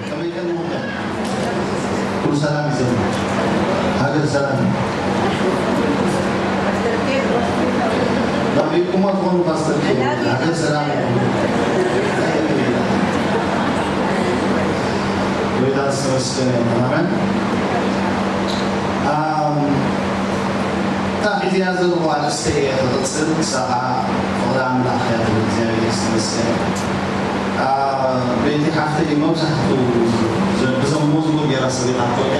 ከመይ ቀኒኹም? ኩሉ ሰላም እዩ ዘሎ? ሃገር ሰላም እዩ? ናቢልኩማ ትኾኑ ፓስተር ኬን? ሃገር ሰላም እዩ? ጎይታ ዝተመስገነ ይኹን። ኣሜን። ኣም፣ እታ ሒዝያ ዘለኹ ኣርእስቲ እየ ክቕጽል፣ ንሳ ኸዓ ፍቕሪ ኣምላኽ እያ ትብል። እግዚኣብሔር ይመስገን። ኣ፣ በይቲ ሓፍተይ መብዛሕትኡ ዘ-፣ ብዞም መዝሙር ገይራ ሰሪሓቶ እያ።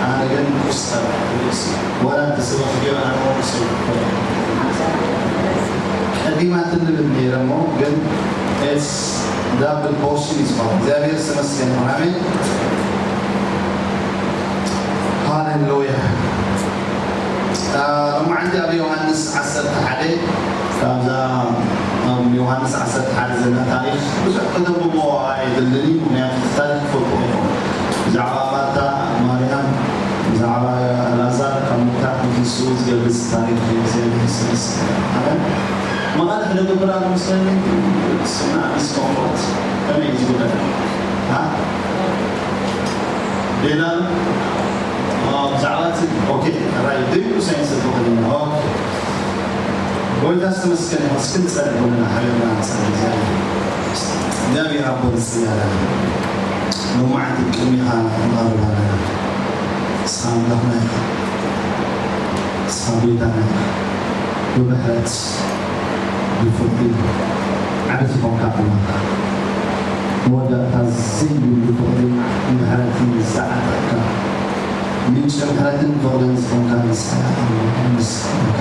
ኣነ ግን ቁስታ ርእሲ ወላ እንተ ሰበኽ ገይሩ ኣነ ቁስታ ቀዲማ ትልብል ነይረ እሞ ግን it's double portion እዩ ዝኾነ። እግዚኣብሔር ዝተመስገነ ይኹን። ኣሜን። ሃሌሉያ። አ፣ ሎማዓንቲ ኣብ ዮሃንስ ዓሰርተ ሓደ፣ ካብዛ ኣብ ዮሃንስ ዓሰርተ ሓደ ዘላ ታሪኽ ብዙሕ ከተንብቦ ኣይደልን እዩ፣ ምኽንያቱ እቲ ታሪኽ ትፈልጡ ኢኹም። ብዛዕባ ማርታ፣ ማርያም፣ ብዛዕባ ኣልኣዛር ካብ ምውታት ንትንስኡ ዝገልጽ ታሪኽ እዩ። እግዚኣብሔር ይመስገን። ኣሜን። መቓልሕ ንገብር ኣሎ መስለኒ፣ ስና ዲስኮምፎርት ከመይ እዩ ዝጉዳይ? ሃ? ቤላ? ኦ፣ ብዛዕባ እቲ፣ ኦኬ፣ ራይት፣ ድዩ ሳይንስ ተኸዲና? ኦኬ። ጎይታ ዝተመስገነ ይሁን። እስኪ ንጸልይ ኩልና፣ ሓቢርና ንጸልይ። እግዚኣብሔር፣ እግዚኣብሔር ኣቦ ንጽልይ ኣለና። ሎማዓንቲ ቅድሚኻ ንቐርብ ኣለና። ንስኻ ኣምላኽና ኢኻ። ንስኻ ጎይታና ኢኻ። ብምሕረት፣ ብፍርዲ ዓቢ ዝኾንካ ኣምላኽ፣ መወዳእታ ዘይብሉ ፍቕርን ምሕረትን ዝዓጠቕካ፣ ምንጪ ምሕረትን ፍቕርን ዝኾንካ ንስኻ ኣምላኽ፣ ንስኻ።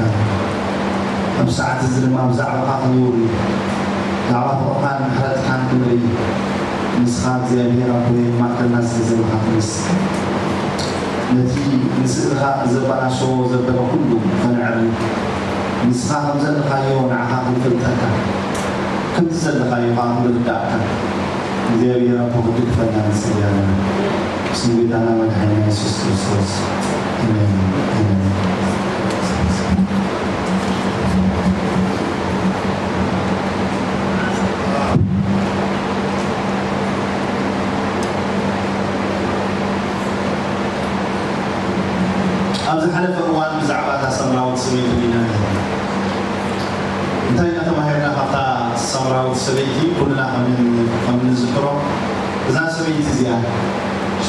ኣብ ሰዓት እዚ ድማ ብዛዕባኻ ክንውሪ፣ ብዛዕባ ፍቕርኻን ምሕረትካን ክንርኢ፣ ንስኻ እግዚኣብሔር ኣቦይ ኣብ ማእከልና ስለ ዘለኻ ተመስገን። ነቲ ንስእልኻ ዘበላሸዎ ዘበለ ኩሉ ከነዕሪ፣ ንስኻ ከም ዘለኻዮ ንዓኻ ክንፈልጠካ፣ ከምቲ ዘለኻዮ ኸዓ ክንርዳእካ እግዚኣብሔር ኣቦ ክድግፈና ንጽሊ ኣለና። ብስም ጎይታና መድሓኒና የሱስ ክርስቶስ። ኣሜን። ኣሜን። ኣብ ዝሓለፈ እዋን ብዛዕባ እታ ሰምራዊት ሰበይቲ ርኢና ነይርና። እንታይ ኢና ተማሂርና ካብታ ሰምራዊት ሰበይቲ? ኩልና ከም ን-፣ ከም ንዝክሮ፣ እዛ ሰበይቲ እዚኣ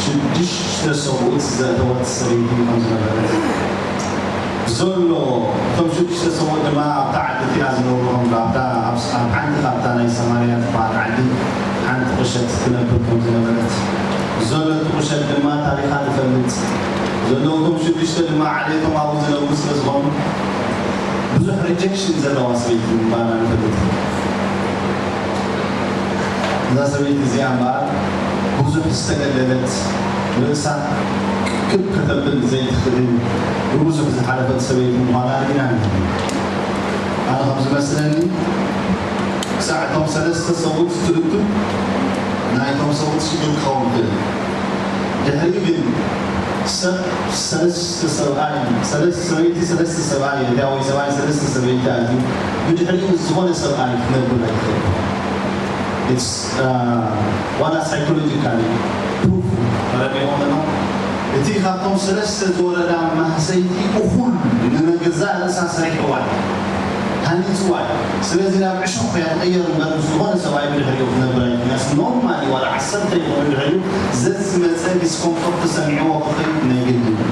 ሽዱሽተ ሰብኡት ዘእተወት ሰበይቲ ከም ዝነበረት፣ ዘሎ እቶም ሽዱሽተ ሰብኡት ድማ ኣብታ ዓዲ እቲኣ ዝነብሩ ከም፣ ኣብታ፣ ኣብ፣ ኣብ ሓንቲ ካብታ ናይ ሰማርያ ዝበሃል ዓዲ ሓንቲ ቁሸት ትነብር ከም ዝነበረት፣ ዘሎ እቲ ቁሸት ድማ ታሪኻ ንፈልጥ። ዘለዉ እቶም ሽዱሽተ ድማ ዓሌቶም ኣብኡ ዝነብሩ ስለ ዝኾኑ፣ ብዙሕ ሪጀክሽን ዘለዋ ሰበይቲ ምንባራ ንፈልጥ። እዛ ሰበይቲ እዚኣ እምበኣር ብዙሕ ዝተገለለት፣ ርእሳ ክብ ከተብል ዘይትኽእል፣ ብብዙሕ ዝሓለፈት ሰበይቲ ምዃና ርኢና ኢና። ኣነ ከም ዝመስለኒ፣ ክሳዕ እቶም ሰለስተ ሰብኡት ትርክብ፣ ናይቶም ሰብኡት ሽግር ክኸውን ይኽእል። ድሕሪኡ ግን ሰብ ሰለስተ ሰብኣይ፣ ሰለስተ ሰበይቲ፣ ሰለስተ ሰብኣይ፣ እታ ወይ ሰብኣይ ሰለስተ ሰበይቲ ኣትዩ፣ ብድሕሪኡ ምስ ዝኾነ ሰብኣይ ክነብር ኣይትኽእል። It's፣ uh, ዋላ ሳይኮሎጂካሊ ፕሩፍ ተረዲእዎ ኣለና። እቲ ካብቶም ሰለስተ ዝወረዳ ማህሰይቲ እኹል ንገዛእ ርእሳ ሰሪሕዋ እዩ፣ ሃኒጽዋ እዩ። ስለዚ ናብ ዕሾኽ እያ ትቕየር እምበር ምስ ዝኾነ ሰብኣይ ብድሕሪኡ ክትነብር ኣይትኽእልን። ኖርማሊ ዋላ ዓሰርተ ይኹን ብድሕሪኡ ዘዝመጸ ዲስኮምፎርት ተሰሚዕዎ ክኸይድ ናይ ግድን እዩ።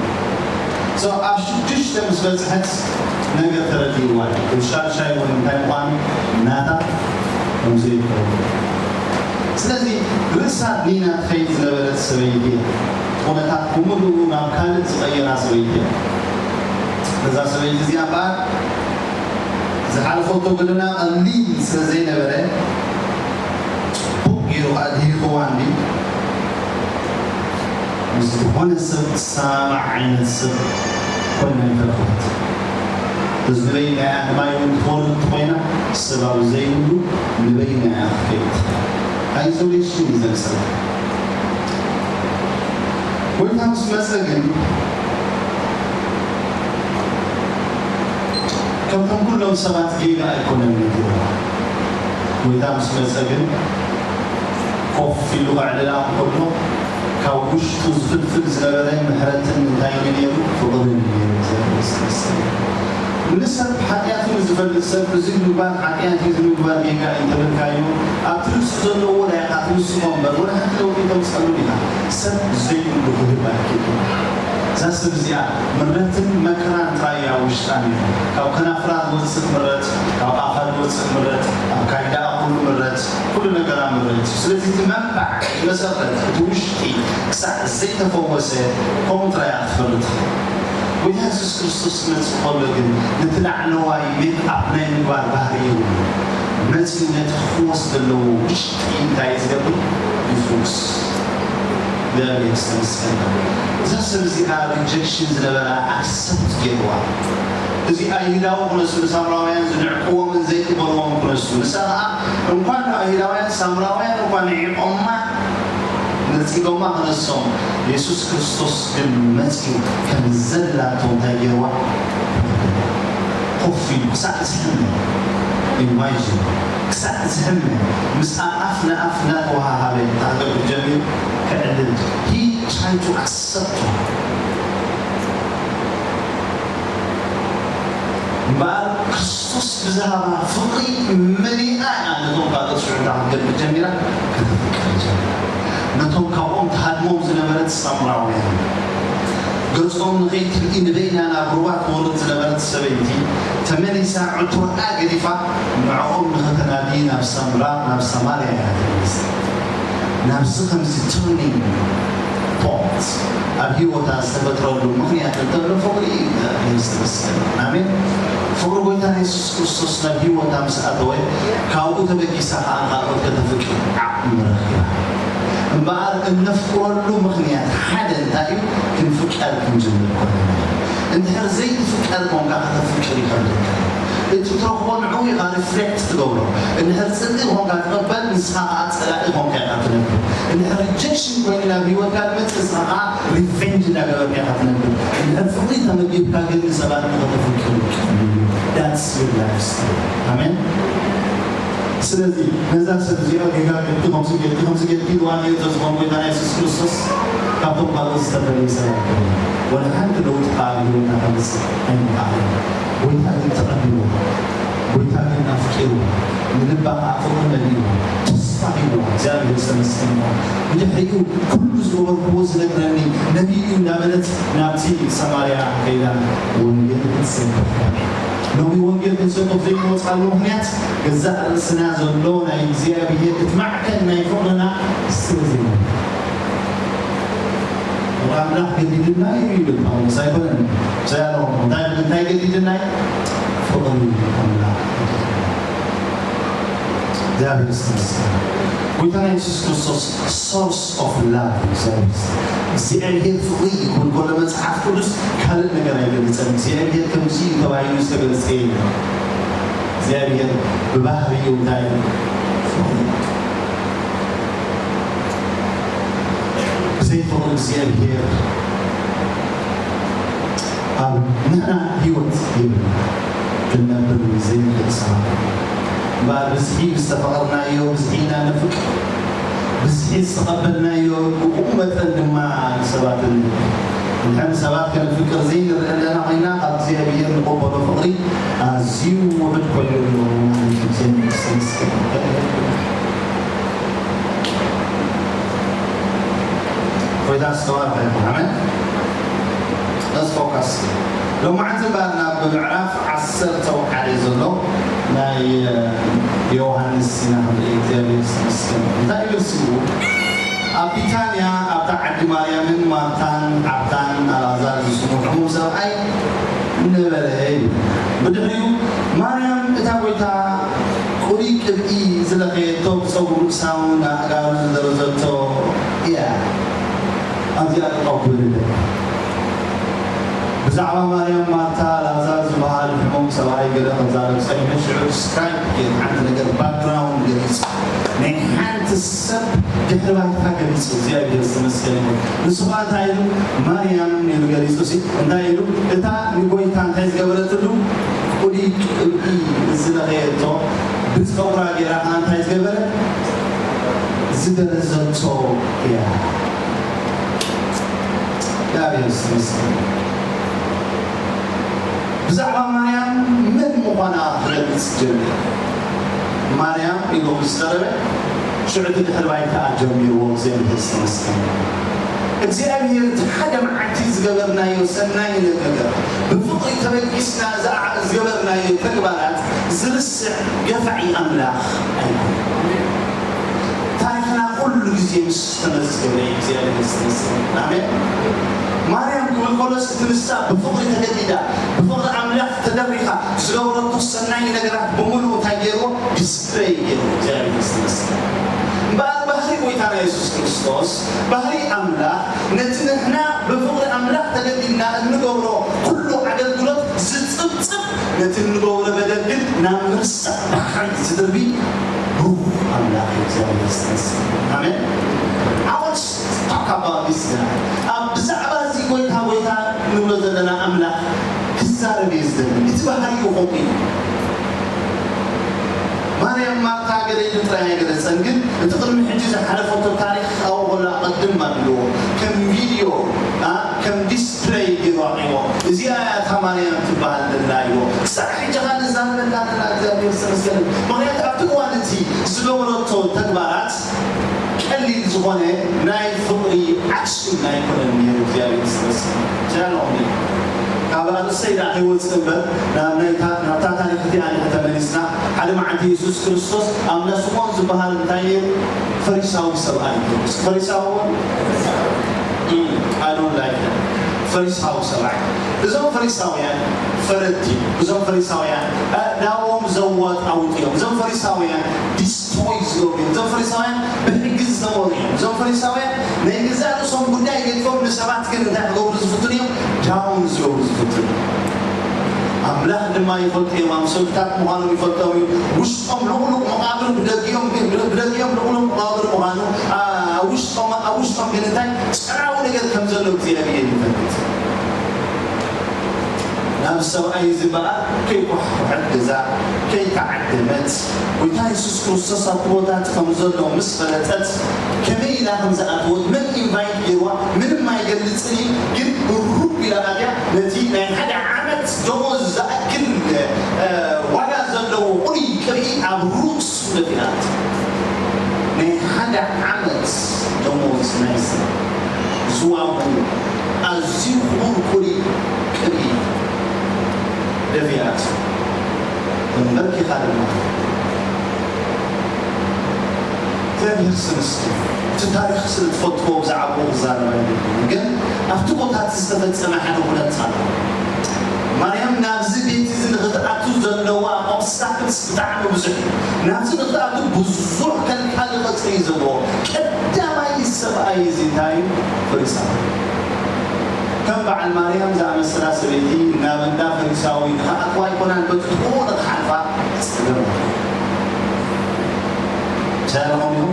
So ኣብ ሽዱሽተ ምስ በጽሐት ነገር ተረዲእዋ እዩ። ሻድሻይ እውን እንታይ ምዃኑ ናታ ከም ዘይከውን። ስለዚ ርእሳ ኣድኒና ትኸይድ ዝነበረት ሰበይቲ እያ። ኩነታት ብምሉኡ ናብ ካልእ ዝቐየራ ሰበይቲ እያ። እዛ ሰበይቲ እዚኣ እምበኣር ዝሓለፈቶ ጎደና ቀሊል ስለ ዘይነበረ፣ ጽቡቕ ገይሩ ከኣ ድሂኽዋ እንድዩ። ምስ ዝኾነ ሰብ ትሰማማዕ ዓይነት ሰብ ኮይና ኣይተረኽበት። እዚ ንበይና እያ ንማይ እውን ትወርድ እንተኾይና፣ ሰብ ኣብ ዘይብሉ ንበይና እያ ክትከይድ። ኣይዞሌሽን እዩ ዘምሰላ። ጎይታ ምስ መጸ ግን፣ ከምቶም ኩሎም ሰባት ጌጋ ኣይኮነን ነጊርዋ። ጎይታ ምስ መጸ ግን፣ ኮፍ ኢሉ ከዕልላ እንከሎ ካብ ውሽጡ ዝፍልፍል ዝነበረ ምሕረትን እንታይ እዩ ነይሩ? ፍቕርን እዩ ነይሩ። እግዚኣብሔር ይመስገን። ንሰብ ሓጢኣቱ ንዝፈልጥ ሰብ እዚ ምግባር ሓጢኣት እዩ፣ እዚ ምግባር ጌጋ እዩ እንተበልካዮ ኣብቲ ርእሱ ዘለዎ ናይ ኢኻ ትውስኾ እምበር ወላ ሓንቲ ለውጢ ተምፀሉ ኢኻ። ሰብ ዘይብሉ ክህብ ኣይክእልን። እዛ ሰብ እዚኣ ምረትን መከራን ጥራይ እያ ውሽጣ ነይሩ። ካብ ከናፍራ ዝወፅእ ምረት፣ ካብ ኣፋ ዝወፅእ ምረት፣ ኣብ ካይዳኣ ኩሉ ምረት፣ ኩሉ ነገራ ምረት እዩ። ስለዚ እቲ መንባዕ፣ እቲ መሰረት፣ እቲ ውሽጢ ክሳዕ ዘይተፈወሰ ከምኡ ጥራይ እያ ክትፈሪ ትኽእል። ጎይታ የሱስ ክርስቶስ ክመጽእ ከሎ ግን ነቲ ላዕለዋይ ሜክኣፕ ናይ ምግባር ባህሪ እዩ። መጺኡ ነቲ ክፍወስ ዘለዎ ውሽጢ እንታይ እዩ ዝገብር? ይፍውስ። እግዚኣብሔር ዝተመስገነ። እዛ ሰብ እዚኣ ሪጀክሽን ዝነበራ ኣክሰፕት ገይርዋ። እዚ ኣይሁዳዊ ክነሱ ንሳምራውያን ዝንዕቅዎምን ዘይቅበልዎም ክነሱ ንሳ ኸዓ እንኳን ኣይሁዳውያን ሳምራውያን እንኳን ንዒቆማ ነጺጎማ ክነሶም። የሱስ ክርስቶስ ግን መጺኡ ከም ዘላቶ እንታይ ገይርዋ? ኮፍ ኢሉ ክሳዕ ዝሕመ። ኢማጂን ክሳዕ ዝሕመ ምስኣ ኣፍ ንኣፍ እናተወሃሃበ እንታይ ክገብር ጀሚሩ? ክዕልል። He tried to accept her። እምበኣር ክርስቶስ ብዝሃባ ፍቕሪ መሊኣ እያ ነቶም ካልኦት ሽዑ እንታይ ክትገብር ጀሚራ? ከተፍቅር ጀሚራ። ነቶም ካብኦም ትሃድሞም ዝነበረት ሳምራውያን ገጾም ንኸይትርኢ ንበይና ናብ ሩባ ትወርድ ዝነበረት ሰበይቲ ተመሊሳ ዕትሮኣ ገዲፋ ንዕኦም ንኸተናዲ ናብ ሳምራ ናብ ሰማርያ እያ ተመሊሳ። ናብዚ ከምዚ turning point ኣብ ህይወታ ዝተፈጥረሉ ምኽንያት እንተሎ ፍቕሪ እዩ። እግዚኣብሔር ዝተመስገነ ይኹን። ኣሜን። ፍቕሪ ጎይታና የሱስ ክርስቶስ ናብ ህይወታ ምስ ኣተወ ካብኡ ተበጊሳ ኸዓ ንኻልኦት ከተፍቅር ዓቕሚ ረኺባ። እምበኣር እነፍቅረሉ ምኽንያት ሓደ እንታይ እዩ? ክንፍቀር ክንጅምር ከለና እዩ። እንድሕር ዘይትፍቀር ኮንካ ከተፍቅር ይኸብደካ እዩ። እቲ ትረኽቦ ንዕኡ ኢኻ ሪፍሌክት ትገብሮ። እንድሕር ጽድቂ ኮንካ ትቕበል ንስኻ ኸዓ ጸላኢ ኮንካ ኢኻ ትነብር። እንድሕር ሪጀክሽን ኮይኑ ናብ ህይወትካ ዝመጽእ ንስኻ ኸዓ ሪቨንጅ እናገበርካ ኢኻ ትነብር። እንድሕር ፍቕሪ ተመጊብካ ግን ንሰባት ንኸተፍቅር ይከብድ እዩ። That's your lifestyle። ኣሜን። ስለዚ ነዛ ሰብ እዚኣ ጌጋ ጌርኪ ከምዚ ጌርኪ ከምዚ ጌርኪ ኢልዋ ነይሩ ተዝኾን ጎይታና የሱስ ክርስቶስ ካብቶም ካልኦት ዝተፈለየ ሰብ ኣይኮነን። ወላ ሓንቲ ለውጢ ከዓ ኣብ ህይወታ ከምፅእ ኣይምኸኣለን። ጎይታ ግን ተቐቢልዋ። ጎይታ ግን ኣፍቂርዋ። ንልባ ከዓ ፍቕሪ መሊእዋ። ተስፋ ሂብዋ። እግዚኣብሔር ዝተመስገነ ይኹን። ብድሕሪኡ ኩሉ ዝገበርክዎ ዝነግረኒ ነቢይ እዩ እናበለት ናብቲ ሰማርያ ከይዳ ወንጌል ክትሰብኽ። ሎሚ ወንጌል ክንሰብኽ ዘይንወፅኣሉ ምኽንያት ገዛእ ርእስና ዘሎ ናይ እግዚኣብሔር እቲ ማዕከን ናይ ፍቕርና ስለ ዘይብሉ። ፍቕሪ ኣምላኽ ገዲድና እዩ ይብል ጳውሎስ። ኣይኮነን። እንታይ ኣለዎ? እንታይ እንታይ ገዲድና እዩ? ፍቕሪ ኣምላኽ ገዲድና። እግዚኣብሔር ዝተመስገነ። ጎይታና የሱስ ክርስቶስ ሶርስ ኦፍ ላቭ እዩ። እግዚኣብሔር ፍቕሪ እዩ ክብል ከሎ መጽሓፍ ቅዱስ ካልእ ነገር ኣይገልጸን። እግዚኣብሔር ከምዚ እዩ ተባሂሉ ዝተገልጸ የለን። እግዚኣብሔር ብባህሪኡ እንታይ እዩ? ፍቕሪ። ብዘይ ፍቕሪ እግዚኣብሔር ኣብ ንሕና ህይወት የብልና። ክንነብር ዘይንኽእል ሰባት። እምበኣር ብዝሒ ዝተፈቐርናዮ ብዝሒ ኢና ነፍቅር። ብዝሒ ዝተቐበልናዮ ብኡ መጠን ድማ ንሰባት ንህብ። እንድሕር ንሰባት ከነፍቅር ዘይንርኢ ኣለና ኮይና ካብ እግዚኣብሔር ንቐበሎ ፍቕሪ ኣዝዩ ውሑድ ኮይኑ ኣሎ ማለት እዩ። እግዚኣብሔር ይመስገን። ጎይታ ዝተባረኸ ይኹን። ኣሜን። Let's focus። ሎማዓንቲ እምበኣር ናብ ምዕራፍ ዓሰርተ ሓደ ዘሎ ናይ ዮሃንስ ኢና ክንርኢ። እግዚኣብሔር ይመስገን። እንታይ ይብል ስሙ? ኣብ ቢታንያ ኣብታ ዓዲ ማርያምን ማርታን ሓብታን ኣልኣዛር ዝስሙ ሕሙም ሰብኣይ ነበረ ይብል። ብድሕሪኡ ማርያም እታ ጎይታ ቅሩይ ቅብኢ ዝለኸየቶ ብጸጉሩ ርእሳ እውን ኣእጋሩ ዝደረዘቶ እያ። ኣብዚኣ ጠጠው ክብል እደሊ። ብዛዕባ ማርያም ማርታ ላዛር ዝበሃል ሕሙም ሰብኣይ ገለ ክዛረብ ጸኒሑ ሽዑ ዲስክራይብ ገይሩ ሓንቲ ነገር ባክግራውንድ ገሊጹ ናይ ሓንቲ ሰብ ድሕሪ ባይታ ገሊጹ እግዚኣብሔር ዝተመስገነ ይኹን። ንሱ ኸዓ እንታይ ኢሉ ማርያም ኢሉ ገሊጹ ሲ እንታይ ኢሉ እታ ንጎይታ እንታይ ዝገበረትሉ ቅዲ ቅብኢ ዝለኸየቶ ብጸጉራ ገይራ ኸዓ እንታይ ዝገበረ ዝደረዘቶ እያ። እግዚኣብሔር ይመስገን። ብዛዕባ ማርያም መን ምዃና ክገልጽ ጀሚሩ። ማርያም ኢሉ ምስ ቀረበ፣ ሽዑ እቲ ድሕሪ ባይታ ጀሚርዎ። እግዚኣብሔር ይመስገን። እግዚኣብሔር እቲ ሓደ መዓልቲ ዝገበርናዮ ሰናይ ነገር፣ ብፍቕሪ ተበጊስና ዝኣ-፣ ዝገበርናዮ ተግባራት ዝርስዕ ገፋዒ ኣምላኽ ኣይኮነን። ታሪኽና ኩሉ ግዜ ምስ ተመዝገበ እግዚኣብሔር ዝተመስገነ። ኣሜን። ማርያም ክብል ከሎስ እቲ ንሳ ብፍቕሪ ተገዲዳ፣ ብፍቕሪ ኣምላኽ ተደሪኻ ዝገበረቶ ሰናይ ነገራት ብምሉኡ እንታይ ገይርዎ? ዲስፕለይ ገይርዎ። እግዚኣብሔር ዝተመስገነ። እምበኣር ባህሪ ጎይታና የሱስ ክርስቶስ፣ ባህሪ ኣምላኽ፣ ነቲ ንሕና ብፍቕሪ ኣምላኽ ተገዲድና እንገብሮ ኩሉ ኣገልግሎት ዝጽብጽብ፣ ነቲ እንገብሮ በደል ግን ናብ ምርሳዕ ባሕሪ ዝድርቢ ብሩኽ ኣምላኽ እዩ እግዚኣብሔር ዝተመስገነ። ኣሜን። I want to talk about this guy. ኣብ ብዛዕባ እዚ ጎይታ፣ ጎይታ ንብሎ ዘለና ኣምላኽ ክዛረብ እየ ዝደሊ። እቲ ባህሪኡ ከምኡ እዩ። ማርያም ማርታ ገለ ኢሉ ጥራይ ኣይገለጸን፣ ግን እቲ ቅድሚ ሕጂ ዝሓለፈቶ ታሪኽ ኣብኡ ከሎ ኣቐድም ኣቢልዎ ከም ቪድዮ፣ ኣ፣ ከም ዲስፕለይ ገይሩ ኣቕሪቦ። እዚኣ እያ እታ ማርያም ትበሃል ዘላ ኢልዎ። ክሳዕ ሕጂ ኸኣ ንዛረበላ ዘለና እግዚኣብሔር ዝተመስገነ። ምኽንያቱ ኣብቲ እዋን እቲ ዝገበረቶ ተግባራት ቀሊል ዝኾነ ናይ ፍቕሪ ኣክሽን ኣይኮነን ነይሩ። እግዚኣብሔር ዝተመስገነ። ቻለኹም ካብ ኣርእስተይ ደኣ ከይወጽእ እምበር ናብ ናይታ፣ ናብታ ታሪኽ እቲኣ እንድሕር ተመሊስና፣ ሓደ መዓልቲ የሱስ ክርስቶስ ኣብ ናስሞን ዝበሃል እንታይ ነይሩ? ፈሪሳዊ ሰብኣይ ነይሩ። ፈሪሳዊ እውን፣ እም፣ I don't like that። ፈሪሳዊ ሰብኣይ። እዞም ፈሪሳውያን ፈረድቲ እዮም። እዞም ፈሪሳውያን ኣእዳዎም ዘዋጣውጡ እዮም። እዞም ፈሪሳውያን ዲስትሮይ ዝገብሩ እዮም። እዞም ፈሪሳውያን ብሕጊ ዝተመሩ እዮም። እዞም ፈሪሳውያን ናይ ገዛእ ርእሶም ጉዳይ ገዲፎም ንሰባት ግን እንታይ ክገብሩ ዝፍትኑ እዮም? ዳውን ዝገብሩ ዝፍትኑ እዮም። ኣምላኽ ድማ ይፈልጡ እዮም። ኣምሰልታት ምዃኖም ይፈልጦም እዩ። ውሽጦም ልቕሉቕ መቓብር፣ ብደጊኦም ግን፣ ብደጊኦም ልቕሉቕ መቓብር ምዃኑ፣ ኣ-፣ ኣብ ውሽጦም፣ ኣብ ውሽጦም ግን እንታይ ጸራዊ ነገር ከም ዘሎ እግዚኣብሔር ይፈልጥ። ናብ ሰብኣይ እዚ እምበኣር ከይኳሕኳሐት ገዛ፣ ከይተዓደመት፣ ጎይታ የሱስ ክርስቶስ ኣብቲ ቦታ እቲ ከም ዘሎ ምስ ፈለጠት፣ ከመይ ኢላ ከም ዝኣተወት፣ መን ኢንቫይት ገይርዋ፣ ምንም ኣይገልጽን እዩ። ግን ሩብ ኢላ ኣትያ ነቲ ናይ ሓደ ዓመት ደሞዝ ዝኣክል፣ እ፣ ዋጋ ዘለዎ ቁሩይ ቅብኢ ኣብ ርእሱ ደፊኣት። ናይ ሓደ ዓመት ደሞዝ ናይ ሰብ ዝዋጉ ኣዝዩ ክቡር ቁሩይ ቅብኢ ደፊኣት። ተንበርኪኻ ድማ እግዚኣብሔር ስም እስኪ፣ እቲ ታሪኽ ስለ ትፈልጥዎ ብዛዕባኡ ክዛረብ ኣይደልን፣ ግን ኣብቲ ቦታ እቲ ዝተፈጸመ ሓደ ኩነት ኣሎ። ማርያም ናብዚ ቤት እዚ ንኽትኣቱ ዘለዋ ኦብስታክልስ ብጣዕሚ ብዙሕ እዩ። ናብዚ ንኽትኣቱ ብዙሕ ከልካሊ ቐጽሪ እዩ ዘለዎ። ቀዳማይ ሰብኣይ እዚ እንታይ እዩ? ፈሪሳዊ። ከም በዓል ማርያም ዝኣመሰላ ሰበይቲ ናብ እንዳ ፈሪሳዊ ንኽኣትዋ ኣይኮናን፣ በቲ ጥቕኡ ንኽሓልፋ ጸገም። ሰላም ይኹን።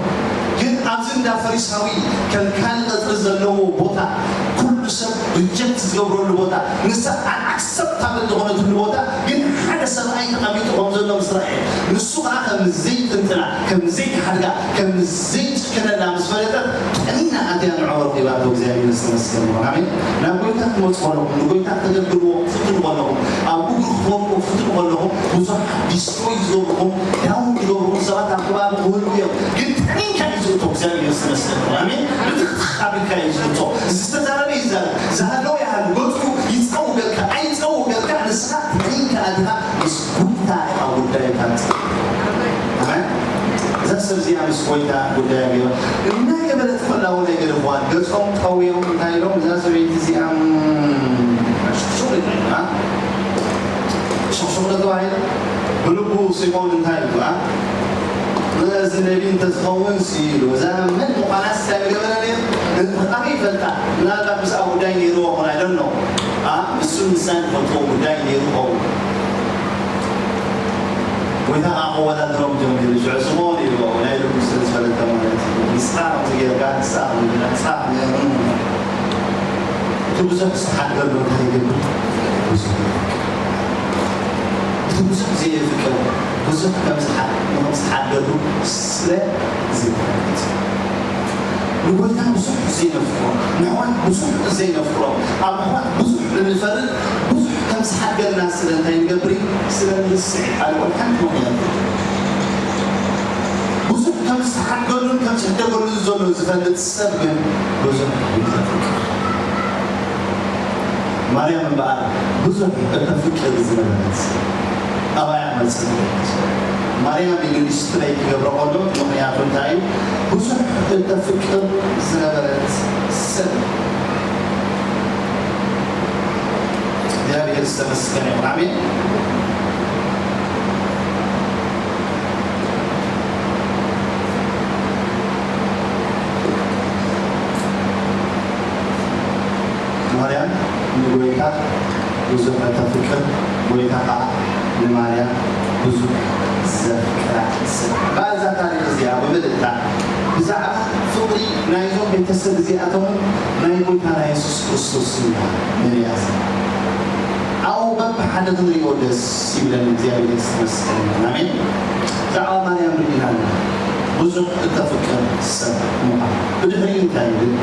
ግን ኣብዚ እንዳ ፈሪሳዊ ከልካሊ ቐጽሪ ዘለዎ ቦታ፣ ኩሉ ሰብ ሪጀክት ዝገብረሉ ቦታ፣ ንሳ ኣክሰፕታብል ዝኾነትሉ ቦታ፣ ግን ሓደ ሰብኣይ ተቐሚጡ ከም ዘሎ ምስ ረኣየ፣ ንሱ ኸዓ ከም ዘይጥንጥና፣ ከም ዘይትሓድጋ፣ ከም ዘይጭክነላ ምስ ፈለጠት፣ ጥዕና ኣትያ ንዕኡ ረኺባቶ። እግዚኣብሔር ዝተመስገነ ይኹን። ኣሜን። ናብ ጎይታ ክትመጹ ከለኹም፣ ንጎይታ ከተገልግልዎ ክትፍትኑ ከለኹም፣ ኣብ እግሩ ክትወድቁ ክትፍትኑ ከለኹም፣ ብዙሓት ዲስትሮይ ዝገብርኹም፣ ዳውን ዝገብርኹም ሰባት ኣብ ከባቢ ክህልዉ እዮም። ግን ጥዕንካ እዩ ዝእቶ። እግዚኣብሔር ዝተመስገነ ይኹን። ኣሜን። ብትኽትኽ ኣቢልካ እዩ ዝእቶ። ዝተዛረበ ይዛረብ፣ ዝሃለወ ይሃሉ፣ ገጹ ይጸው በልካ ኣይጸው በልካ፣ ንስኻ ጥዕንካ ኣድኻ ምስ ጎይታ ኢኻ ጉዳይካ ትጽ-፣ ኣሜን። እዛ ሰብ እዚኣ ምስ ጎይታ ጉዳያ ገይራ እናገበረት ከላ እውን ኣይገደፍዋን። ገጾም ጠውዮም እንታይ ኢሎም፣ እዛ ሰበይቲ እዚኣ፣ እም፣ ሽቕሽቕ ኢላ፣ ሸቕሸቕ ዶ ተባሂሉ? ብልቡ ሲሞን እንታይ ኢሉ፣ ኣ? እዚ ነቢ እንተዝኸውን ሲ ኢሉ፣ እዛ መን ምዃናስ እንታይ ምገበረ ነይሩ? ኣበይ ይፈልጣ? ምናልባት ምስኣ ጉዳይ ነይርዎ ኾን፣ I don't know። ኣ? ንሱን ንሳን ይፈልጥዎ ጉዳይ ነይሩ ኸውን። ጎይታ ኸዓ ከወዳድሮም ጀሚሩ። ሽዑ ስምዖን ኢልዎ፣ ናይ ልቡ ስለ ዝፈለጠ ማለት እዩ። ንስኻ ከምዚ ጌርካ፣ ንስኻ ከምዚ፣ ንስኻ ከምዚ፣ እም። እቲ ብዙሕ ዝሓድገሉ እንታይ ይገብር? ብዙሕ። እቲ ብዙሕ ዘየፍቅር፣ ብዙሕ ከም ዝሓ- ከም ዝሓደሉ ስለ ዝፈልጥ፣ ንጎይታ ብዙሕ ዘይነፍቅሮ፣ ንኣሕዋት ብዙሕ ዘይነፍቅሮ፣ ኣብ ኣሕዋት ብዙሕ እንፈርድ፣ ብዙሕ ከም ዝሓደልና ስለ እንታይ ንገብር እዩ? ስለ ንርስዕ እዩ። ካልእ ሓንቲ ምኽንያት ብዙሕ ከም ዝሓደሉን ከም ዝሕደገሉን ዘሎ ዝፈልጥ ሰብ ግን ብዙሕ ይፈርድ። ማርያም እምበኣር ብዙሕ እተፍቅር ዝነበረት ኣባያ መጽእ። ማርያም ኢሉ ዲስፕለይ ክገብሮ ከሎ ምኽንያቱ እንታይ እዩ? ብዙሕ እተፍቅር ዝነበረት ሰብ። እግዚኣብሔር ዝተመስገነ ይኹን። ኣሜን። ማርያም ንጎይታ ብዙሕ እተፍቅር፣ ጎይታ ኸዓ ንማርያም ብዙሕ ዘፍቅራ ሰብ። በዛ ታሪኽ እዚኣ ብምልእታ ብዛዕባ ፍቕሪ ናይዞም ቤተሰብ እዚኣቶም ናይ ጎይታና የሱስ ክርስቶስ ኢና ንሪኣ ዘለና። ኣብኡ በብሓደ ክንሪኦ ደስ ይብለኒ። እግዚኣብሔር ዝተመስገነ ይኹን። ኣሜን። ብዛዕባ ማርያም ርኢና ኣለና። ብዙሕ እተፍቅር ሰብ ምዃን። ብድሕሪኡ እንታይ ይብል?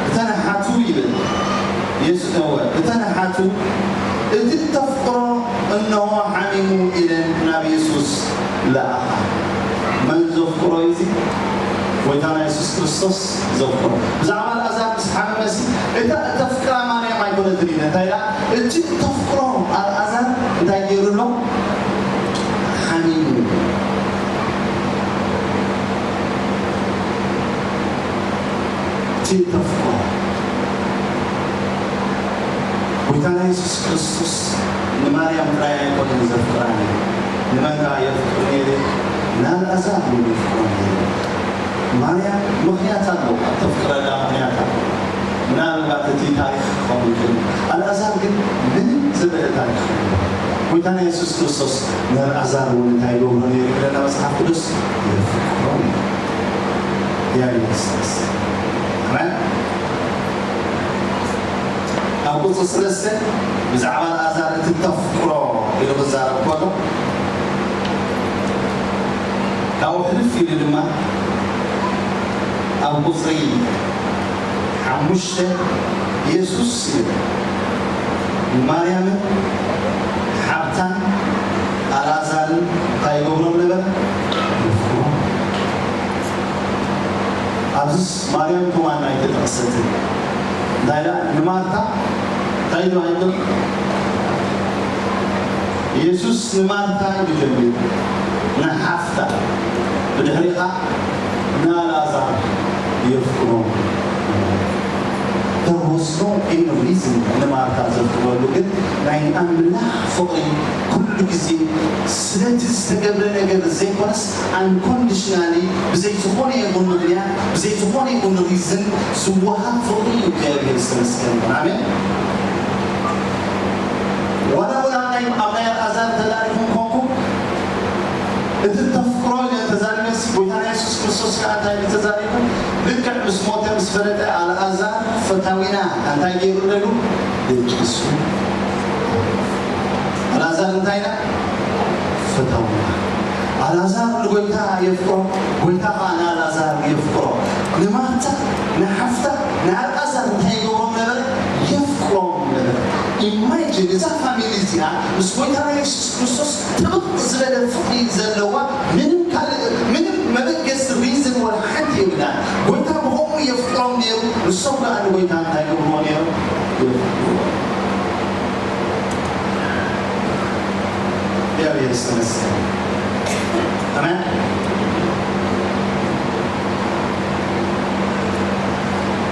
እተን ኣሓቱ ይብል የሱስ፣ እወ፣ እተን ኣሓቱ እቲ እተፍቅሮ እነሆ ሓሚሙ ኢለን ናብ የሱስ ለኣኻ። መን ዘፍቅሮ እዩ እዚ? ጎይታና የሱስ ክርስቶስ ዘፍቅሮ። ብዛዕባ ኣልኣዛር ምስ ሓመመሲ፣ እታ እተፍቅራ ማርያም ኣይኮነትን ኢለ። እንታይ ኢላ? እቲ እተፍቅሮ ኣልኣዛር እንታይ ገይሩ ኣሎ? ሓሚሙ። እቲ እተፍቅሮ ጎይታና የሱስ ክርስቶስ ንማርያም ጥራይ ኣይኮነን ዘፍቅራ ነይሩ። ንመን ከኣ የፍቅር ነይሩ? ንኣልኣዛር እውን የፍቅሮ ነይሩ። ማርያም ምኽንያት ኣለዋ፣ እተፍቅረላ ምኽንያት ኣለዋ። ምናልባት እቲ ታሪኽ ክኸውን ይኽእል እዩ። ኣልኣዛር ግን ምንም ዝበለ ታሪኽ የለን። ጎይታና የሱስ ክርስቶስ ንኣልኣዛር እውን እንታይ ይገብሮ ነይሩ ይብለና መጽሓፍ ቅዱስ? የፍቅሮ ነይሩ። እግዚኣብሔር ይመስገን። ኣሜን። ኣብ ቁጽሪ ሰለስተ ብዛዕባ ኣልኣዛር እቲ ተፍቅሮ ኢሉ ክዛረብ ከሎ፣ ካብኡ ሕልፍ ኢሉ ድማ ኣብ ቁጽሪ ሓሙሽተ የሱስ ይብል። ማርያምን ሓብታን ኣልኣዛርን እንታይ ይገብሮም ነበረ? የፍቅሮም። ኣብዚስ ማርያም ከማን ኣይተጠቕሰትን። እንታይ ኢላ ንማርታ እንታይ ኢሉ ኣይብል? የሱስ ንማርታ እዩ ጀሚሩ፣ ንሓፍታ፣ ብድሕሪኻ ንኣልኣዛር የፍቅሮም። There was no any reason ንማርታ ዘፍቅረሉ፣ ግን ናይ ኣምላኽ ፍቕሪ ኩሉ ግዜ ስለቲ ዝተገብረ ነገር ዘይኮነስ፣ unconditionally፣ ብዘይ ዝኾነ ይኹን ምኽንያት፣ ብዘይ ዝኾነ ይኹን ሪዝን ዝወሃብ ፍቕሪ እዩ። እግዚኣብሔር ዝተመስገነ ይኹን። ኣሜን። ዋላ እውን ኣብ ናይ ኣብ ናይ ኣልኣዛር ተላኢኹም ኮንኩም፣ እቲ ተፍቅሮ ኢለ ተዛሪበሲ፣ ጎይታና የሱስ ክርስቶስ ከኣ እንታይ ኢሉ ተዛሪቡ? ልክዕ ምስ ሞተ ምስ ፈለጠ፣ ኣልኣዛር ፈታዊና እንታይ ገይሩ ኢሉ? ደቂሱ። ኣልኣዛር እንታይ ኢላ? ፈታዊና። ኣልኣዛር ንጎይታ የፍቅሮ፣ ጎይታ ከኣ ንኣልኣዛር የፍቅሮ። ንማርታ፣ ንሓፍታ፣ ንኣልኣዛር እንታይ ይገብሮም ነበረ? የፍቅሮም ነበረ። ኢማጂን፣ እዛ ፋሚሊ እዚኣ ምስ ጎይታና የሱስ ክርስቶስ ጥብቕ ዝበለ ፍቕሪ ዘለዋ፣ ምንም ካልእ፣ ምንም መበገሲ ሪዝን ወላ ሓንቲ የብላን። ጎይታ ብኸምኡ የፍቅሮም ነይሩ፣ ንሶም ከኣ ንጎይታ እንታይ ይገብርዎ ነይሮም? የፍቅርዎ። እግዚኣብሔር ዝተመስገነ። ኣሜን።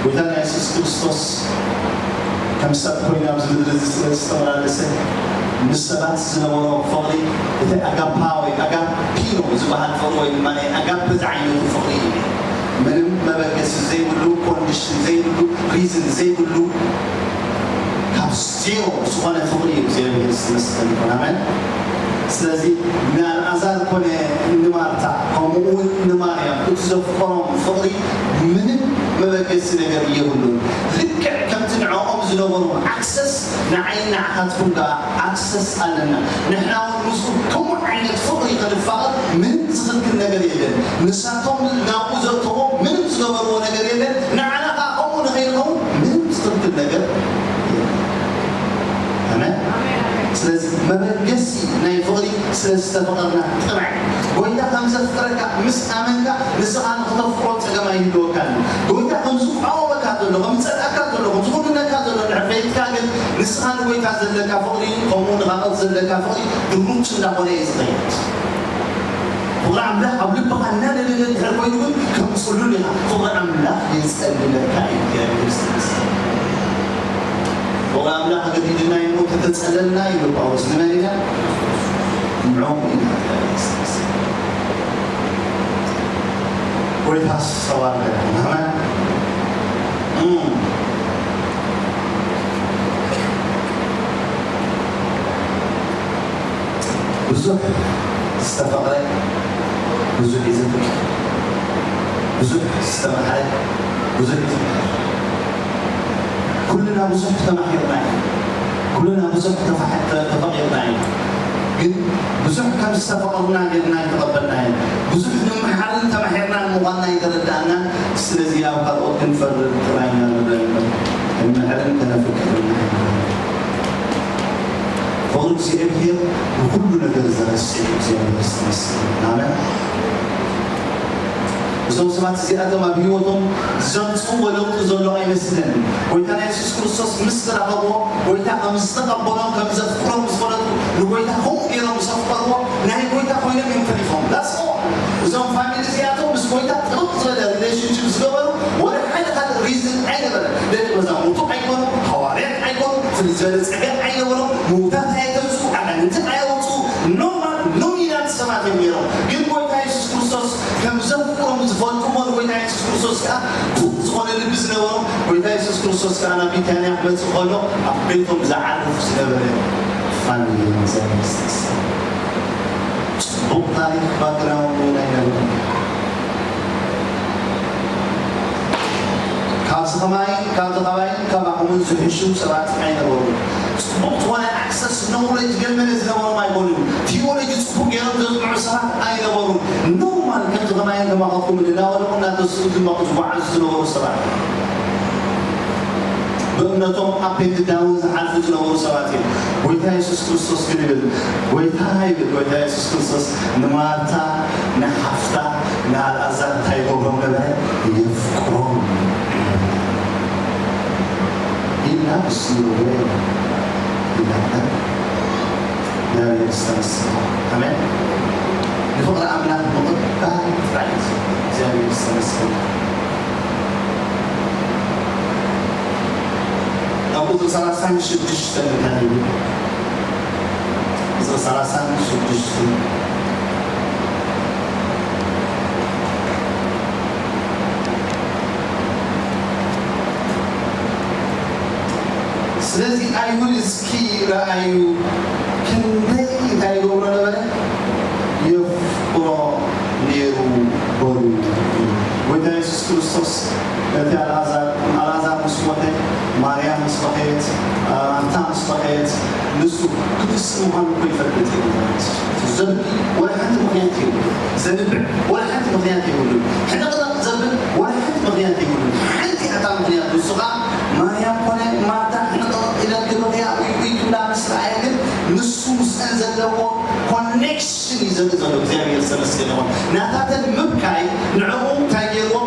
ጎይታና የሱስ ክርስቶስ ከም ሰብ ኮይኑ ኣብዚ ምድሪ እዚ ስለ ዝተመላለሰ፣ ምስ ሰባት ዝነበሮ ፍቕሪ፣ እቲ ኣጋፓ ወይ ኣጋፒኖ ዝበሃል ፍቕሪ ወይ ድማ ናይ ኣጋፔ ዝዓይነቱ ፍቕሪ እዩ። ምንም መበገሲ ዘይብሉ፣ ኮንዲሽን ዘይብሉ፣ ሪዝን ዘይብሉ፣ ካብ ዜሮ ዝኾነ ፍቕሪ እዩ። እግዚኣብሔር ዝተመስገነ ይኹን። ኣሜን። ስለዚ ንኣልኣዛር ኮነ ንማርታ፣ ከምኡ እውን ንማርያም፣ እቲ ዘፍቀሮም ፍቕሪ ምንም መበገሲ ነገር የብሉን። ልክዕ ከምቲ ንዕኦም ዝነበሮም ኣክሰስ ንዓይን ንዓኻትኩም ከኣ ኣክሰስ ኣለና። ንሕና እውን ምስኡ ከምኡ ዓይነት ፍቕሪ ክንፋቐር ምንም ዝኽልክል ነገር የለን። ንሳቶም ናብኡ ዘእተዎም ምንም ዝገበርዎ ነገር የለን። ንዓና ከኣ ከምኡ ንኸይንኸውን ምንም ዝኽልክል ነገር የለን። ኣሜን። ስለዚ መበገሲ ናይ ፍቕሪ ስለ ዝተፈቐርና ጥራይ። ጎይታ ከም ዘፍቅረካ ምስ ኣመንካ ንስኻ ንኽተፍቅሮ ጸገም ኣይህልወካን። ጎይታ ከም ዝቋወመካ ዘሎ፣ ከም ዝጸልኣካ ዘሎ፣ ከም ዝኹንነካ ዘሎ እንድሕር ፈሊጥካ ግን ንስኻ ንጎይታ ዘለካ ፍቕሪ ከምኡ ንኻልኦት ዘለካ ፍቕሪ ድሩት እንዳኾነ እዩ ዝኸይድ። ፍቕሪ ኣምላኽ ኣብ ልብኻ እናነደደ እንድሕር ኮይኑ ግን ከም ጽሉል ኢኻ። ፍቕሪ ኣምላኽ የጸልለካ እዩ። እግዚኣብሔር ይመስገን። ፍቕሪ ኣምላኽ ኣገዲድና እዩ እሞ ተተጸለልና ኢሉ ጳውሎስ ንመን ኢና? ንዕኦም ኢና። ጎይታ ዝተባረከ ይኹን። ኣሜን። እም። ብዙሕ ዝተፈቕረ ብዙሕ እዩ ዘፍቅር። ብዙሕ ዝተመሃረ ብዙሕ እዩ ዝምሃር። ኩልና ብዙሕ ተማሂርና ኢና። ኩልና ብዙሕ ተፋሕ-፣ ተ-፣ ተፈቒርና ኢና። ግን ብዙሕ ከም ዝተፈቐሩና ጌርና ኣይተቐበልናዮን። ብዙሕ ንምሃርን ተማሂርናን ምዃንና ኣይተረዳእናን። ስለዚ ኣብ ካልኦት ክንፈርድ ጥራይ ኢና ንረአ እምበር፣ ክንምሕርን ከነፍቅርን ኣይንረኣን። ፍቕሪ እግዚኣብሔር ንኹሉ ነገር ዘረስዕ እዩ። እግዚኣብሔር ዝተመስገነ። ኣሜን። እዞም ሰባት እዚኣቶም ኣብ ህይወቶም ዘምፅእዎ ለውጢ ዘሎ ኣይመስለንን። ጎይታና የሱስ ክርስቶስ ምስ ተራኸብዎ፣ ጎይታ ከም ዝተቐበሎም፣ ከም ዘፍቅሮም ምስ ፈለጡ፣ ንጎይታ ከምኡ ገይሮም ምስ ኣፍቀርዎ፣ ናይ ጎይታ ኮይኖም እዮም ተሪፎም። That's all። እዞም ፋሚሊ እዚኣቶም ምስ ጎይታ ጥብቕ ዝበለ ሪሌሽንሽፕ ዝገበሩ፣ ወላ ሓደ ካልእ ሪዝን ኣይነበረን። ደቂ መዛሙርቱ ኣይኮኑ፣ ሃዋርያት ኣይኮኑ፣ ፍልይ ዝበለ ጸጋ ኣይነበሮም፣ ምዉታት ኣየተንስኡ፣ ኣጋንንቲ ኣየወጽኡ፣ ኖርማል ኖሚናል ሰባት እዮም ነይሮም። ግን ጎይታ የሱስ ክርስቶስ ከም ዘፍቅሮም ዝፈልጡ እሞ ንጎይታ የሱስ ክርስቶስ ከኣ ብሩኽ ዝኾነ ልቢ ዝነበሮም፣ ጎይታ የሱስ ክርስቶስ ከኣ ናብ ቢታንያ ክመጽእ ከሎ ኣብ ቤቶም ዝዓርፍ ዝነበረ ፋሚሊ እዮም። እግዚኣብሔር ይመስገን። ጽቡቕ ታሪኽ ባክግራውንድ እውን ኣይነበሮም። ካብዚ ከማይን ካብዚ ካባይን ካባኹምን ዝሕሹ ሰባት ኣይነበሩን። ጽቡቕ ዝኾነ ኣክሰስ ኖውሌጅ ገመነ ዝነበሮም ኣይኮኑን። ቲዮሎጂ ጽቡቕ ገይሮም ዘጽንዑ ሰባት ኣይነበሩን። ኖርማል ከምዚ ከማይን ከማኻትኩምን እናወደቑ እናተስኡ ዝመ-፣ ዝጓዓዙ ዝነበሩ ሰባት። ብእምነቶም ኣፕ ኤንድ ዳውን ዝሓልፉ ዝነበሩ ሰባት እዮም። ጎይታ የሱስ ክርስቶስ ግን ይብል፣ ጎይታ ይብል፣ ጎይታ የሱስ ክርስቶስ ንማርታ፣ ንሓፍታ፣ ንኣልኣዛር እንታይ ይገብሮም ነበረ? የፍቅሮም። He loves you well ይላል። እግዚኣብሔር ዝተመስገነ። ኣሜን። ንፍቕሪ ኣምላኽ ምቕባል ጥራይ እዩ። እግዚኣብሔር ዝተመስገነ። ኣብ ቁጽሪ ሰላሳን ሽዱሽተን እንታይ ይብል? ቁጽሪ ሰላሳን ሽዱሽተን። ስለዚ ኣይሁድ እስኪ ረኣዩ፣ ክንደይ እንታይ ይገብሮ ነበረ? የፍቅሮ ነይሩ በሉ። ጎይታ የሱስ ክርስቶስ ነቲ ኣልኣዛር፣ ኣልኣዛር ምስ ሞተ፣ ማርያም ምስ በኸየት፣ ማርታ ምስ በኸየት፣ ንሱ ቅዱስ ምዃኑ እኮ ይፈልጥ እዩ። ዘብል ወላ ሓንቲ ምኽንያት የብሉን። ዘንብዕ ወላ ሓንቲ ምኽንያት የብሉን። ሕንቕንቕ ዘብል ወላ ሓንቲ ምኽንያት የብሉን። ሓንቲ እታ ምኽንያት ንሱ ኸኣ ማርያም ኮነ ማርታ ሕንቕንቕ ኢለን ክበኽያ ወይ ወይ ክብላ ምስ ረኣየ ግን ንሱ ምስአን ዘለዎ ኮኔክሽን እዩ ዘርኢ ዘሎ። እግዚኣብሔር ዝተመስገነ ይኹን። ናታተን ምብካይ ንዕኡ እንታይ ገይርዎ?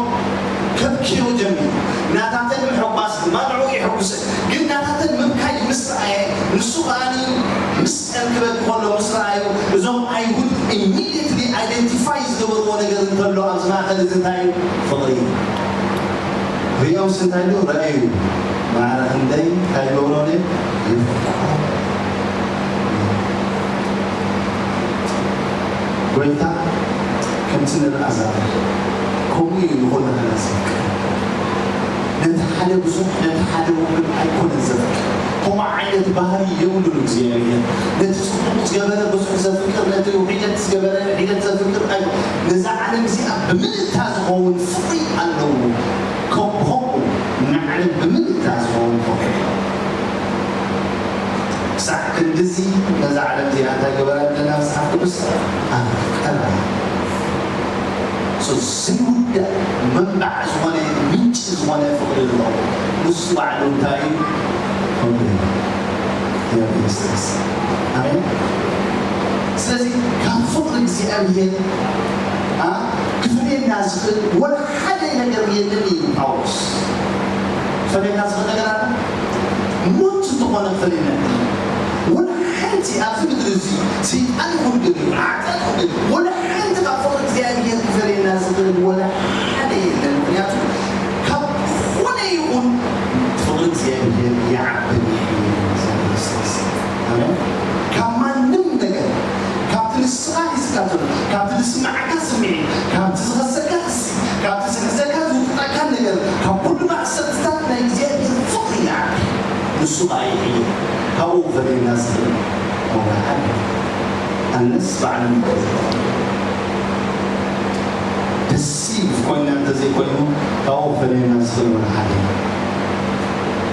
ከብክዮ ጀሚሩ። ናታተን ምሕጓስ ድማ ንዕኡ የሐጉሰ። ግን ናታተን ምብካይ ምስ ረኣየ ንሱ ከኣ ምስአን ክበኪ ከሎ ምስ ረኣዩ እዞም ኣይሁድ ኢሚድየትሊ ኣይደንቲፋይ ዝገበርዎ ነገር እንተሎ ኣብዚ ማእከል እዚ እንታይ እዩ? ፍቕሪ እዩ። ሪኦምስ እንታይ ኢሉ? ረኣዩ። ማዕረ ክንደይ እንታይ ይገብሮ ነይሩ? ይፍቅሮ። ጎይታ ከምቲ ንኣልኣዛር ከምኡ እዩ ንኹልና ዘፍቅር። ነቲ ሓደ ብዙሕ፣ ነቲ ሓደ ውሑድ ኣይኮነን ዘፍቅር። ከምኡ ዓይነት ባህሪ የብሉን እግዚኣብሔር። ነቲ ጽቡቕ ዝገበረ ብዙሕ ዘፍቅር፣ ነቲ ውሒደት ዝገበረ ውሒደት ዘፍቅር ኣይ-፣ ነዛ ዓለም እዚኣ ብምልእታ ዝኸውን ፍቕሪ ኣለዎ። ከቦ ክንድዚ ነዛ ዓለም እዚኣ እንታይ ገበራ ኣለና? መጽሓፍ ቅዱስ ኣፍቀራ። So ዘይውዳእ መንባዕ ዝኾነ፣ ምንጪ ዝኾነ ፍቕሪ ኣለዎ። ንሱ ባዕሉ እንታይ እዩ? ፍቕሪ እዩ። የሱስ። ኣሜን። ስለዚ ካብ ፍቕሪ እግዚኣብሔር ኣ ክፈልየና ዝኽእል ወላ ሓደ ነገር የለን እዩ ጳውሎስ። ክፈልየና ዝኽእል ነገር ኣሎ? ሞት ዝኾነ ክፈልየና ይኽእል። ወላ ሓንቲ ኣብዚ ምድሪ እዚ ሰይጣን ይኹን ገሊኡ፣ ሓጢኣት ይኹን ገሊኡ፣ ወላ ሓንቲ ካብ ፍቕሪ እግዚኣብሔር ክፈልየና ዝኽእል ወላ ሓደ የለን። ምኽንያቱ ካብ ዝኾነ ይኹን ፍቕሪ እግዚኣብሔር ይዓብን ይሕይልን እዩ። ኣሜን። ካብ ማንም ነገር፣ ካብቲ ንስኻ ሒዝካ ዘሎ፣ ካብቲ ዝስምዓካ ስምዒት፣ ካብቲ ዝኸሰካ ክሲ፣ ካብቲ ዝሕዘካ ዝውጥጠካ ነገር፣ ካብ ኩሉ ማእሰርትታት ናይ እግዚኣብሔር ፍቕሪ ይዓቢ። ንሱ ኸኣ ይሕይል። ካብኡ ክፈልየና ዝኽእል ወላ ሓደ። ኣነስ ባዕሉ ደስ ኮይና እንተዘይኮይኑ ካብኡ ክፈልየና ዝኽእል ወላ ሓደ።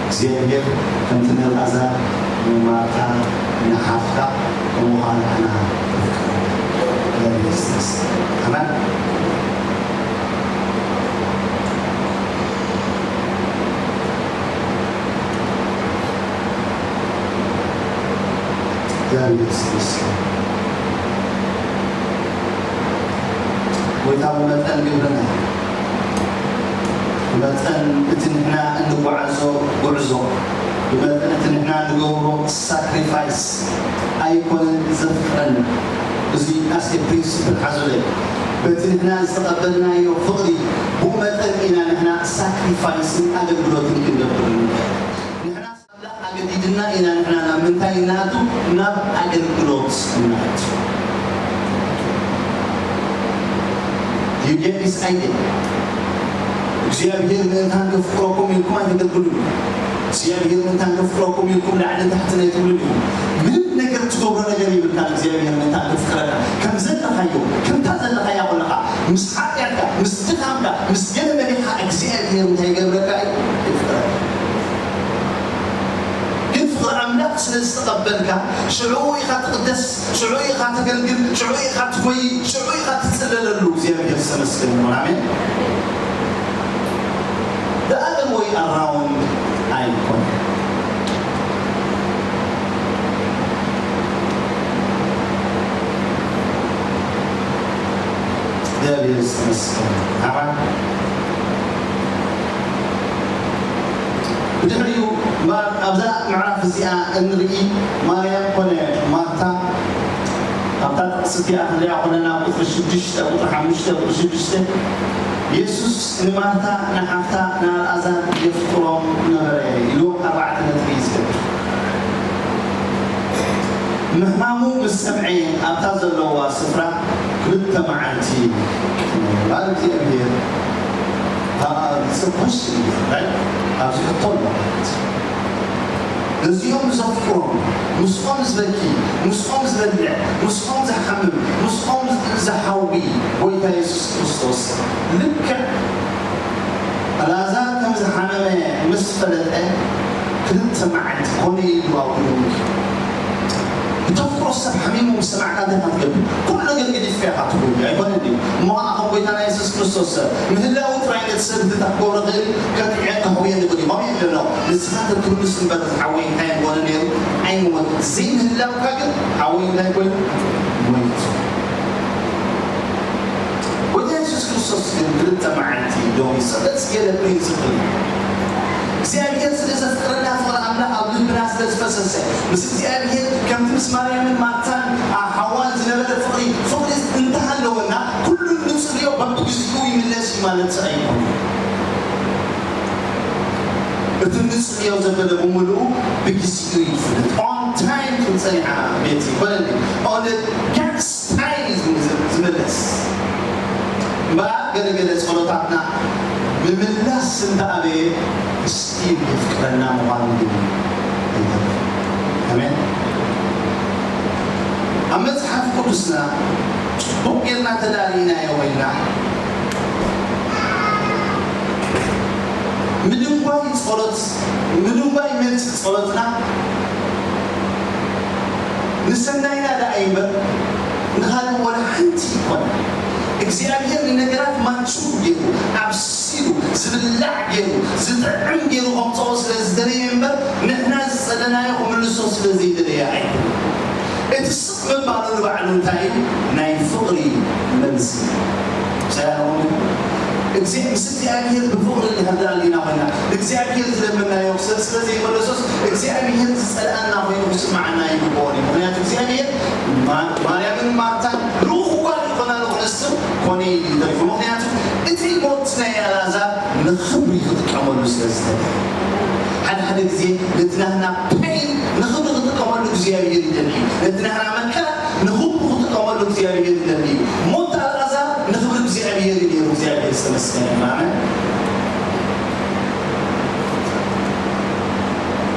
እግዚኣብሔር ከምቲ ንኣልኣዛር ንማርታ ንሓፍታ ከምኡ ኸዓ ንሕና የሱስ። ኣሜን። እግዚኣብሔር ይመስገን። ጎይታ ብመጠን ግብርና፣ ብመጠን እቲ ንሕና እንጓዓዞ ጉዕዞ፣ ብመጠን እቲ ንሕና እንገብሮ ሳክሪፋይስ ኣይኮነን ዘፍቅረና። እዚ ኣስ ኤ ፕሪንስፕል ሓዙለይ። በቲ ንሕና ዝተቐበልናዮ ፍቕሪ፣ ብኡ መጠን ኢና ንሕና ሳክሪፋይስን ኣገልግሎትን ክንገብር ንኽእል። ንሕና ኣምላኽ ኣገዲድና ኢና ንሕና ናብ ምንታይ እንኣቱ? ናብ ኣገልግሎት እንኣቱ። You get this idea? እግዚኣብሔር ምእንታን ከፍቅረኩም ኢልኩም ኣይተገልግሉ። እግዚኣብሔር ምእንታን ከፍቅረኩም ኢልኩም ላዕሊ ታሕቲ ናይ ትብሉ ኢኹም። ምንም ነገር ትገብሮ ነገር ይብልካ እግዚኣብሔር ምእንታን ከፍቅረካ። ከም ዘለኻዮ፣ ከምታ ዘለኻያ ኮለኻ፣ ምስ ሓጢኣትካ፣ ምስ ድኻምካ፣ ምስ ገለ መሊኻ እግዚኣብሔር እንታይ ይገብረካ እዩ? የፍቅረካ። ግን ፍቕሪ ኣምላኽ ስለ ዝተቐበልካ፣ ሽዑ ኢኻ ትቕደስ፣ ሽዑ ኢኻ ተገልግል፣ ሽዑ ኢኻ ትጎይ፣ ሽዑ ኢኻ ትጽለለሉ። እግዚኣብሔር ዝተመስገነ ይኹን። ኣሜን። The other way around ኣይኮነን። እግዚኣብሔር ይመስገን። ኣሜን። ብድሕሪኡ እምበኣር ኣብዛ ምዕራፍ እዚኣ እንርኢ ማርያም ኮነ ማርታ ኣብታ ጥቕሲ እቲኣ ክንሪኣ ኮለና ቁፅሪ ሽዱሽተ፣ ቁፅሪ ሓሙሽተ፣ ቁፅሪ ሽዱሽተ የሱስ ንማርታ ንሓፍታ ንኣልኣዛር የፍቅሮም ነበረ ኢሉ ኣርባዕተ ነጥቢ እዩ ዝገብር። ምሕማሙ ምስ ሰምዐ ኣብታ ዘለዋ ስፍራ ክልተ መዓልቲ ቃል እግዚኣብሔር ኣብዚ ሕቶ ኣሎ ማለት እዩ። ነዚኦም ዘፍቅሮም ምስኦም ዝበኪ ምስኦም ዝበልዕ ምስኦም ዝሓምም ምስኦም ዝሓዊ ጎይታ የሱስ ክርስቶስ ልክዕ ኣልኣዛር ከም ዝሓመመ ምስ ፈለጠ ክልተ መዓልቲ ኮነ ኢሉ ኣብኡ ብተፍቅሮ ሰብ ሓሚሙ ምስ ሰማዕካ እንታይ ኢኻ ትገብር? ኩሉ ነገር ገዲፍካ ኢኻ ትጎይ ኣይኮነን ድዩ? እሞ ኸዓ ከም ጎይታና የሱስ ክርስቶስ ሰብ ምህላው ጥራይ ነቲ ሰብ እንታይ ክገብሮ ይኽእል እዩ? ከጥዕዮ ከህውዮ ይኽእል እዩ። ከምኡ እዩ ዘሎ። ንስኻ ተትህሉስ እምበር ዝሓወይ እንታይ ምኾነ ነይሩ? ኣይምሞት ዘይምህላውካ ግን ሓወይ እንታይ ኮይኑ? ሞይቱ። ጎይታ የሱስ ክርስቶስ ግን ክልተ መዓልቲ ዶ ይጸበጽ ገለ ፕሪንስፕል እግዚኣብሔር ስለ ዘፍቅረና ፍቕሪ ኣምላኽ ኣብ ልብና ስለ ዝፈሰሰ ምስ እግዚኣብሔር ከምቲ ምስ ማርያምን ማርታን ሓዋን ዝነበረ ፍቕሪ ፍቕሪ እንተሃለወና ኩሉ ንጽልዮ በብግዚኡ ይምለስ እዩ ማለት ኣይኮነ። እቲ ንጽልዮ ዘበለ ብምሉኡ ብግዚኡ ይፍለጥ። On time ክንጸኒዓ ቤት ይኮነኒ። On God's time ዝምለስ እምበኣር ገለገለ ጸሎታትና ምምላስ እንተኣበየ ስቲል የፍቅረና ምዃኑ ግን ኣይተርፍን። ኣሜን። ኣብ መጽሓፍ ቅዱስና ጽቡቕ ጌርና ተዳሊናዮ ኮይና ምድንጓይ ጸሎት ምድንጓይ መልሲ ጸሎትና ንሰናይና ደኣ ይንበር ንኻልእ ወላ ሓንቲ ይኮነ እግዚኣብሔር ንነገራት ማንችው ገይሩ ኣብሲሉ ዝብላዕ ገይሩ ዝጥዕም ገይሩ ከምፅኦ ስለ ዝደለየ እምበር ንሕና ዝፀለናዮ ክምልሶ ስለ ዘይደለየ ኣይኮነ። እቲ ስቕ ምባሉ ንባዕሉ እንታይ እዩ? ናይ ፍቕሪ መልሲ። ሰላም እዚ ምስ እግዚኣብሔር ብፍቕሪ እንድሕር ደኣ ሊና ኮይና እግዚኣብሔር ዝለመናዮ ክሰብ ስለ ዘይመለሶስ እግዚኣብሔር ዝጸልኣና ኮይኑ ክስምዓና ይግብኦ እዩ። ምክንያቱ እግዚኣብሔር ማርያምን ማርታን ልኡኽ ጓል ይኾና ንክንስም ኮነ ኢሉ ተሪፉ። ምክንያቱ እቲ ሞት ናይ ኣልኣዛር ንኽብሪ ክጥቀመሉ ስለ ዝደለየ ሓደ ሓደ ግዜ ነቲ ናህና ፔን ንኽብሪ ክጥቀመሉ እግዚኣብሔር ይደሊ እዩ። ነቲ ናህና መከራ ንኽብሩ ክጥቀመሉ እግዚኣብሔር ይደሊ እዩ። ሞት ኣልኣዛር ንኽብሪ እግዚኣብሔር እዩ ነይሩ። እግዚኣብሔር ዝተመስገነ ይኹን። ኣሜን።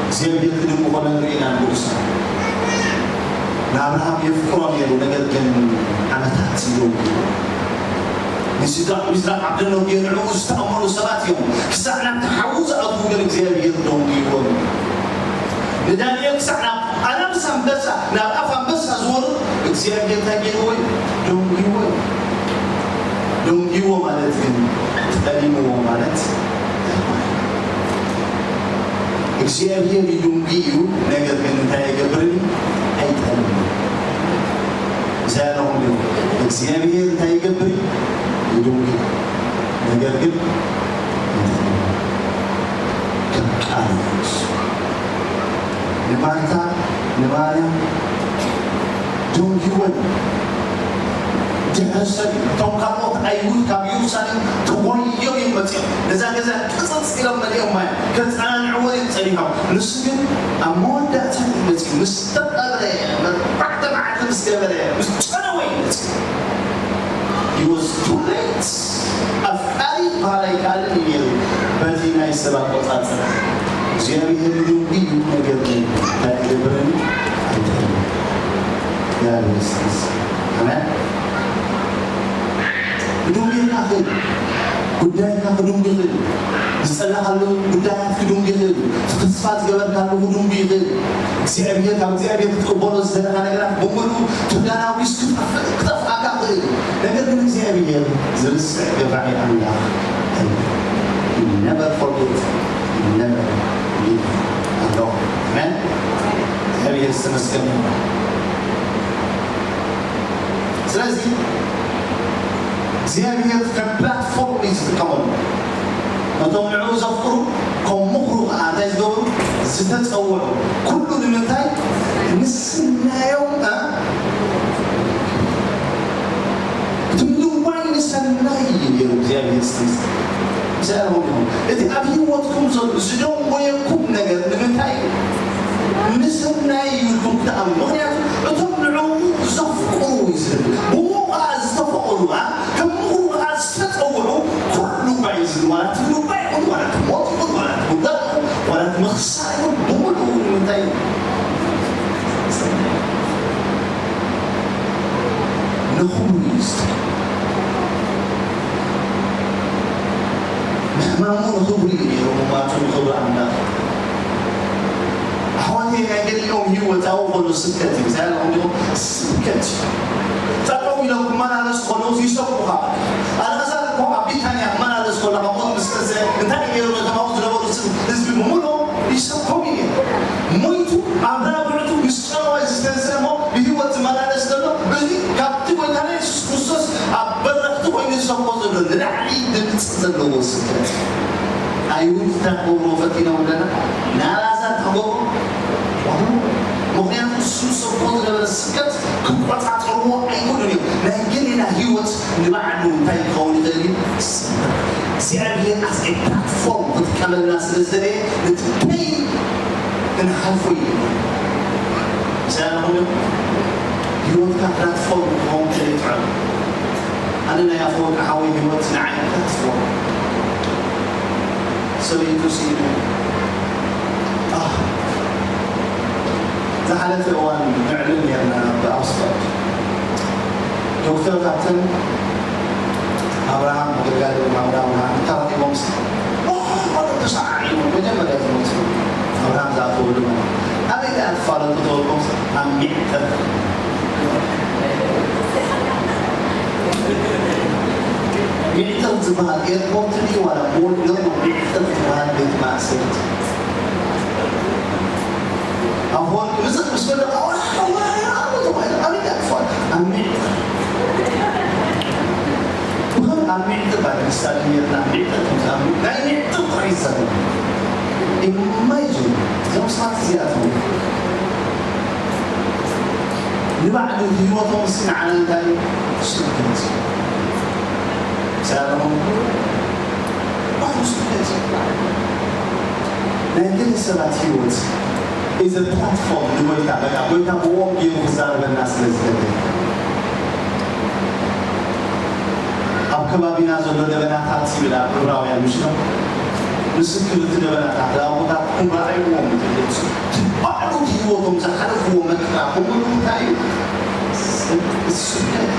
እግዚኣብሔር ክድንቁ ከለና ርኢና ንጉሳ ንኣብርሃም የፍቅሮ ነይሩ፣ ነገር ግን ዓመታት ይደውሉ ንሲድራቅ ሚስራቅ ዓብደነጎ ንዕኡ ዝተኣመኑ ሰባት እዮም። ክሳዕ ናብቲ ሓዊ ዝኣትዉ ግን እግዚኣብሔር ደንጉይዎም። ንዳንኤል ክሳዕ ናብ ኣናብስ ኣንበሳ ናብ ኣፍ ኣንበሳ ዝወርድ እግዚኣብሔር እንታይ ገይርዎ እዩ? ደንጉይዎ እዩ። ደንጉይዎ ማለት ግን ጠሊምዎ ማለት እግዚኣብሔር ይድንጉይ እዩ። ነገር ግን እንታይ ኣይገብርን እዩ? ኣይጠልምን። እዚ ኣለኹም ዲኹም እግዚኣብሔር እንታይ ይገብር እዩ? ይድንጉይ። ነገር ግን ከም ቃል ንማርታ ንማርያም ደንጉይወን ድሕሪ ሰብ እቶም ካልኦት ኣይሁድ ካብ ኢየሩሳሌም ተጎዮም እዮም መፅኦም። ነዛ ገዛ ቅፅፅ ኢሎም መሊኦም ማይ ከፀናንዕዎ እዮም ፀኒሖም። ንሱ ግን ኣብ መወዳእታ እዩ መፅኡ። ምስ ተቐብረ ኣርባዕተ መዓልቲ ምስ ገበረ ምስ ጨነወ እዩ መፅኡ። He was too late። ኣፍቃሪ በሃላይ ካልእ እዩ ነይሩ። በቲ ናይ ሰብ ኣቆፃፅራ እግዚኣብሔር ግን እዩ ነገር ግን እንታይ ክገብረኒ ኣይትኽእልን። እግዚኣብሔር ይመስገን። ኣሜን። ክዱንጉ ይኽእል፣ ጉዳይካ ክዱንጉ ይኽእል፣ ዝጸለኻሉ ጉዳያት ክዱንጉ ይኽእል፣ ተስፋ ዝገበርካሉ ክዱንጉ ይኽእል። እግዚኣብሔር ካብ እግዚኣብሔር ክትቅበሎ ዝደለኻ ነገራት ብምሉኡ ተዳናጒስ ክጠፍእ ክጠፍኣካ ይኽእል። ነገር ግን እግዚኣብሔር ዝርስዕ ገባዒ ኣምላኽ ኣይኮነን። He never forget, he never leave alone. ኣሜን። እግዚኣብሔር ዝተመስገነ ይሁን። ስለዚ እግዚኣብሔር ከም ፕላትፎርም እዩ ዝጥቀመሉ። ነቶም ንዕኡ ዘፍቅሩ ከም ምኽሩ ከዓ እንታይ ዝገብሩ ዝተፀውዑ ኩሉ ንምንታይ ንስናዮም እቲ ምድንጓይ ንሰናይ እዩ ነይሩ እግዚኣብሔር ዝተመስገነ። እግዚኣብሔር ይኹን። እቲ ኣብ ህይወትኩም ዘሎ ዝደንጎየኩም ነገር ንምንታይ እዩ? ንሰናይ እዩ ኢልኩም ክትኣምኑ። ምክንያቱ እቶም ንዕኡ ዘፍቅሩ እዩ ዝብል። ብኡ ከዓ ዝተፈቐሩ ከዓ ከም ምኽሩ ከዓ ዝተፀውዑ ኩሉ እኳ እዩ ዝብል። ዋላ እቲ ምድንጓይ ይኹን፣ ዋላ እቲ ሞት ይኹን፣ ዋላ እቲ ጉዳት ይኹን፣ ዋላ እቲ ምኽሳር ይኹን፣ ብምሉኡ ንምንታይ እዩ? ንኽብሩ እዩ ዝጥቀም። ምሕማሙ ንኽብሩ እዩ ነይሩ፣ ምሟቱ ንኽብሪ ኣምላኽ። ኣሕዋተይ፣ ናይ ገሊኦም ህይወት ኣብኡ ከሎ ስብከት እዩ። እንታይ ኣለኹም ዲኹም? ስብከት እዩ። ጠጠው ኢሎም ክመላለሱ ከለዉ ይሰብኩኻ። ኣልኣዛር እኮ ኣብ ቢታንያ ክመላለስ ከሎ ካብ ሞት ምስ ተንስአ እንታይ እዩ ነይሩ? ነቶም ኣብኡ ዝነበሩ ህዝቢ ብምሉኦም ይሰብኮም እዩ ነይሩ። ሞይቱ ኣብ ራብዕቱ ምስ ጨነወ ዝተንስአ እሞ ብህይወት ዝመላለስ ዘሎ፣ እዚ ካብቲ ጎይታና የሱስ ክርስቶስ ኣብ በረኽቲ ኮይኑ ዝሰብኮ ዘሎ ንላዕሊ ድምፂ ዘለዎ ስብከት። ኣይሁድ እንታይ ክገብርዎ ፈቲኖም ኣለና? ንኣልኣዛር እንታይ ክገብርዎ? ዋው! ምኽንያቱ እሱ ዝሰብኮ ዝነበረ ስብከት ክቆፃፀርዎ ኣይክእሉን እዮም። ናይ ገሌና ህይወት ንባዕሉ እንታይ ክኸውን ይኽእል እዩ? እግዚኣብሔር as a platform ክጥቀመልና ስለ ዝደለየ ነቲ ፔን ክንሓልፎ እዩ። ሰላም ይኹን። ህይወትካ ፕላትፎርም ክኸውን ከይጥዕም። ኣነ ናይ ኣፈወርቂ ሓወይ ህይወት ንዓይ ፕላትፎርም። ሰበይቱ ስኢኑ። ኣህ፣ ዝሓለፈ እዋን ነዕልል ነርና ብኣስፋልት። ዶክተር ሃብተን ኣብርሃም ኣገልጋሊ ኣብርሃም ተራኺቦም ስ-፣ ኦ፣ ተሰዓዒሞም መጀመርያ ዝመፁ ኣብርሃም ዝኣተወሉ ማለት። ኣበይ ደኣ ትፋለጡ ተበልኩም ኣብ ሚዕጥር። ሚዕጥር ዝበሃል ኤርፖርት ድዩ ዋላ ሞል ገርሞ ሚዕጥር ዝበሃል ቤት ማእሰርቲ? ኣብ ሆል ምጽእ ምስ በለ ኣበይ ደኣ ትፋለጡ? ኣብ ሚዕጥር። ብኸም ኣብ ሚዕጥር ባይ ምሳሌ ጌርና ሚዕጥር ከምዚ ኣብ ናይ ሚዕጥር ጥራይ ይዛረብ። ኢማጂን እዞም ሰባት እዚኣቶም ንባዕሉ ህይወቶም ሲ ንዓና እንታይ እዩ? ስደት። ሰላም ባዕሉ ስደት። ናይ ገለ ሰባት ህይወት is a platform ንጎይታ፣ በቃ ጎይታ ብኦም ገይሩ ክዛረበና ስለ ዝደለ። ኣብ ከባቢና ዘሎ ደበናታት ይብል ኣብ ዕብራውያን፣ ምሽ ነው? ምስክር እቲ ደበናታት፣ ኣቦታት ክረኣይዎም ዝደልዩ፣ ባዕሉ ህይወቶም ዝሓለፍዎ መከራ ብምሉኡ እንታይ እዩ? ስብከት።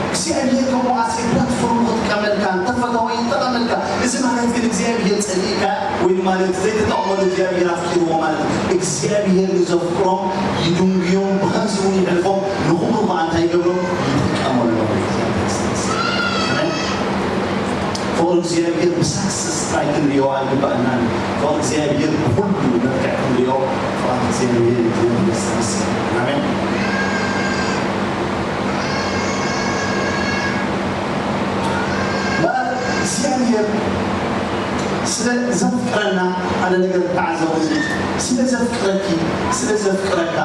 እግዚኣብሔር ከምኡ ኣስ ፕላትፎርም ክጥቀመልካ እንተፈተወ ይጠቐመልካ። እዚ ማለት ግን እግዚኣብሔር ጸሊእካ ወይ ድማ ነቲ ዘይተጠቕመሉ እግዚኣብሔር ኣፍቂርዎ ማለት እዩ። እግዚኣብሔር ንዘፍቅሮም ይድንግዮም፣ ብኸምዚ እውን ይሕልፎም። ንኹሉ ኸዓ እንታይ ይገብሮም? ይጥቀመሎም። እግዚኣብሔር ይመስገን። ኣሜን። ፍቕሪ እግዚኣብሔር ብሳክሰስ ጥራይ ክንሪኦ ኣይግባእናን። ፍቕሪ እግዚኣብሔር ብኹሉ መልክዕ ክንሪኦ ፍቓድ እግዚኣብሔር እዩ። እግዚኣብሔር ይመስገን። ኣሜን። እምበኣር እግዚኣብሔር ስለ ዘፍቅረና ሓደ ነገር ተዓዘቡ። ስለ ዘፍቅረኪ፣ ስለ ዘፍቅረካ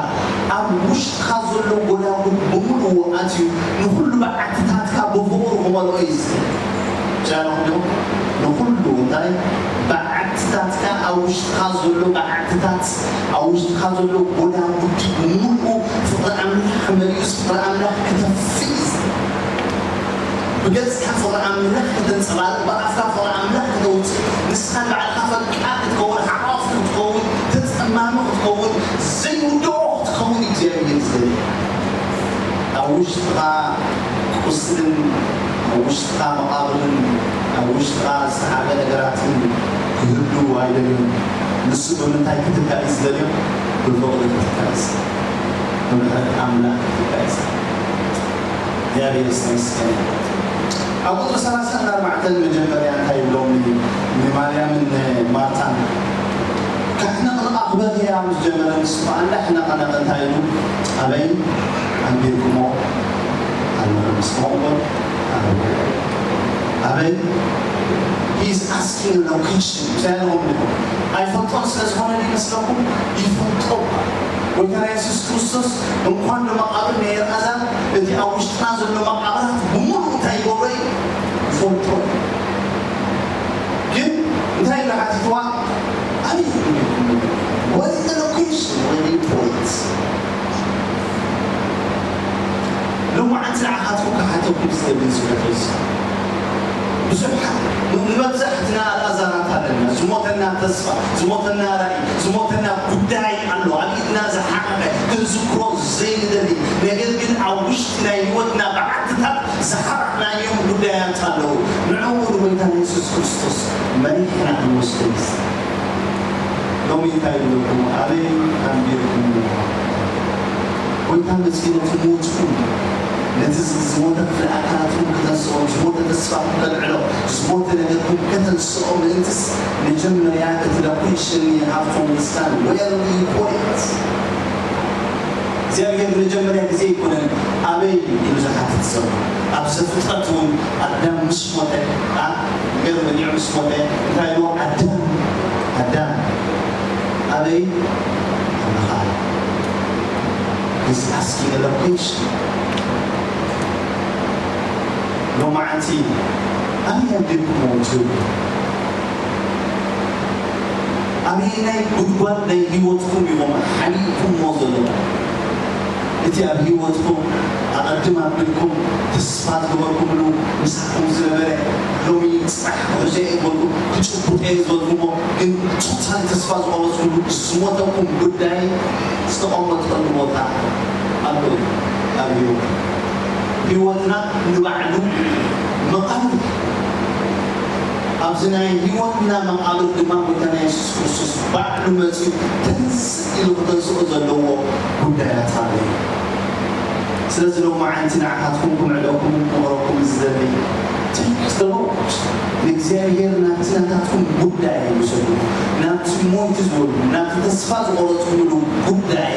ኣብ ውሽጥኻ ዘሎ ጎዳጉድ ብምልኡ ኣትዩ ንኹሉ በዓትታትካ ብፍቕሩ ክመልኦ እዩ ዝኽእል። ጃኖ ንኹሉ እንታይ በዓትታትካ ኣብ ውሽጥኻ ዘሎ በዓትታት ኣብ ውሽጥኻ ዘሎ ጎዳጉዲ ብምልኡ ፍቕሪ ኣምላኽ መሊኡስ ፍቕሪ ኣምላኽ ክተፍእ እዩ ዝኽእል። ብገጽካ ፍቕሪ ኣምላኽ ከተንጸባርቕ፣ ብኣፍካ ፍቕሪ ኣምላኽ ከተውጽእ፣ ንስኻ ንባዕልኻ ፈቃር ክትከውን፣ ሓቋፍ ክትከውን፣ ተጸማሚ ክትከውን፣ ዘይውድኦ ክትከውን እግዚኣብሔር ይደሊ። ኣብ ውሽጥኻ ቁስልን ኣብ ውሽጥኻ መቓብርን ኣብ ውሽጥኻ ዝተሓርቀ ነገራትን ክህሉ ኣይደልዮን። ንሱ ብምንታይ ክትካእ እዩ ዝደልዮ? ብፍቕሪ ክትካእ እዩ ዝደልዮ። ብምሕረት ኣምላኽ ክትካእ እዩ ዝደልዮ። እግዚኣብሔር ዝተመስገነ ይኹን። ኣብ ቁፅሪ ሰላሳን ኣርባዕተን መጀመርያ እንታይ ይብሎም ንማርያምን ንማርታን? ከሕነቕንቓ ክበኽያ ምስ ጀመረ ንሱ ከዓ እንዳሕነቐነቐ እንታይ ኢሉ? ኣበይ ኣንቢርኩሞ ኣለኹም? እስከ በሉ። ኣበይ? ኣበይ? He is asking a location። እንታይ ኣለኹም? ኣይፈልጦን ስለ ዝኾነ ድዩ መስለኩም? ይፈልጦ። ጎይታና የሱስ ክርስቶስ እንኳን ንመቓብር ናይ ኣልዓዛር፣ እቲ ኣብ ውሽጥና ዘሎ መቓብራት ብምሉኡ እንታይ ይገብሮ እዩ? ይፈልጦ። ግን እንታይ ኢሉ ሓቲትዋ? ኣበይ ኢኹም? What is the location where you point? ሎማዓንቲ ንዓኻትኩም ክሓተኩም ዝደሊ ዝሕቶ እዚ። ብዙሕ ንመብዛሕትና ኣልኣዛራት ኣለና። ዝሞተና ተስፋ፣ ዝሞተና ራእይ፣ ዝሞተና ጉዳይ ኣሎ። ኣብ ኢድና ዝሓቐቐ፣ ክንዝክሮ ዘይንደሊ፣ ነገር ግን ኣብ ውሽጢ ናይ ህይወትና በዓትታት ዝሓረቕናዮም ጉዳያት ኣለዉ። ንዕኡ ንጎይታ ንየሱስ ክርስቶስ መሪሕና ክንወስዶ እዩ። ሎሚ እንታይ ይብለኩም? ኣበይ ኣንቢርኩምዎ? ጎይታ መጺኡ ነቲ ሞትኩም፣ ነቲ ዝ-፣ ዝሞተ ክፍሊ ኣካላትኩም ከተንስኦ፣ ዝሞተ ተስፋኩም ከልዕሎ፣ ዝሞተ ነገርኩም ከተንስኦ ምእንትስ መጀመርያ እቲ ሎኬሽን you have to understand where you point። እግዚኣብሔር ንመጀመርያ ግዜ ኣይኮነን ኣበይ ኢሉ ዝሓትት ዘሎ። ኣብ ዘፍጥረት እውን ኣዳም ምስ ሞተ፣ ኣ፣ ገርም በሊዑ ምስ ሞተ እንታይ ኢልዎ? ኣዳም፣ ኣዳም፣ ኣበይ ኣለኻ? He's asking a location። ሎማዓንቲ ኣበይ ኣንቢርኩሞ ትብሉ? ኣበየናይ ጉድጓድ ናይ ህይወትኩም ኢኹም ሓሊእኩሞ ዘለኹም? እቲ ኣብ ህይወትኩም ኣቐድም ኣቢልኩም ተስፋ ዝገበርኩምሉ ምሳኹም ዝነበረ፣ ሎሚ ጽባሕ ክሕዞ እየ ዝበልኩም፣ ክጭብጦ እየ ዝበልኩሞ፣ ግን ቶታሊ ተስፋ ዝቆረጽኩሉ ዝሞተኩም ጉዳይ ዝተቐመጠሉ ቦታ ኣሎ እዩ ኣብ ህይወት። ህይወትና ንባዕሉ መቓብር እዩ። ኣብዚ ናይ ህይወትና መቓብር ድማ ጎይታና የሱስ ክርስቶስ ባዕሉ መጺኡ ተንስእ ኢሉ ክተንስኦ ዘለዎ ጉዳያት ኣሎ እዩ። ስለዚ ሎማዓንቲ ንዓኻትኩም ክምዕደኩም ክምህረኩም ዝደሊ ትሕት ንእግዚኣብሔር ናብቲ ናታትኩም ጉዳይ ውሰዱ። ናብቲ ሞይቱ ዝበሉ ናብቲ ተስፋ ዝቆረፅኩምሉ ጉዳይ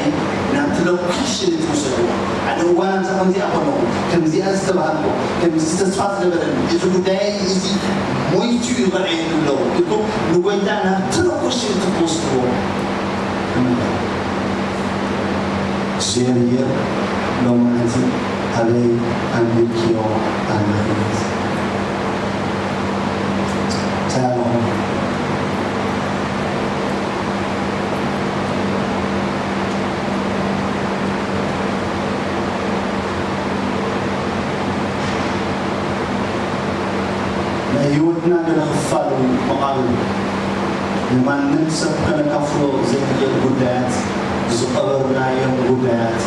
ናብቲ ሎኬሽን ትውሰዱ። ሓደ እዋን ኣብዛ ከምዚኣ ከለኹ ከምዚኣ ዝተባሃልኩ ከምዚ ተስፋ ዝነበረኒ እዚ ጉዳይ እዚ ሞይቱ ይረኣየኒ ኣሎ ኢልኩም ንጎይታ ናብቲ ሎኬሽን ትወስድዎ። እግዚኣብሔር ሎማዓንቲ ኣበይ ኣንቢርክዮ ኣለኺ? እንታይ ኣለኹ? ናይ ህይወትና ገለ ክፋል እዩ መቓብር። ንማንም ሰብ ከነካፍሎ ዘይንኽእል ጉዳያት፣ ዝቐበርናዮም ጉዳያት፣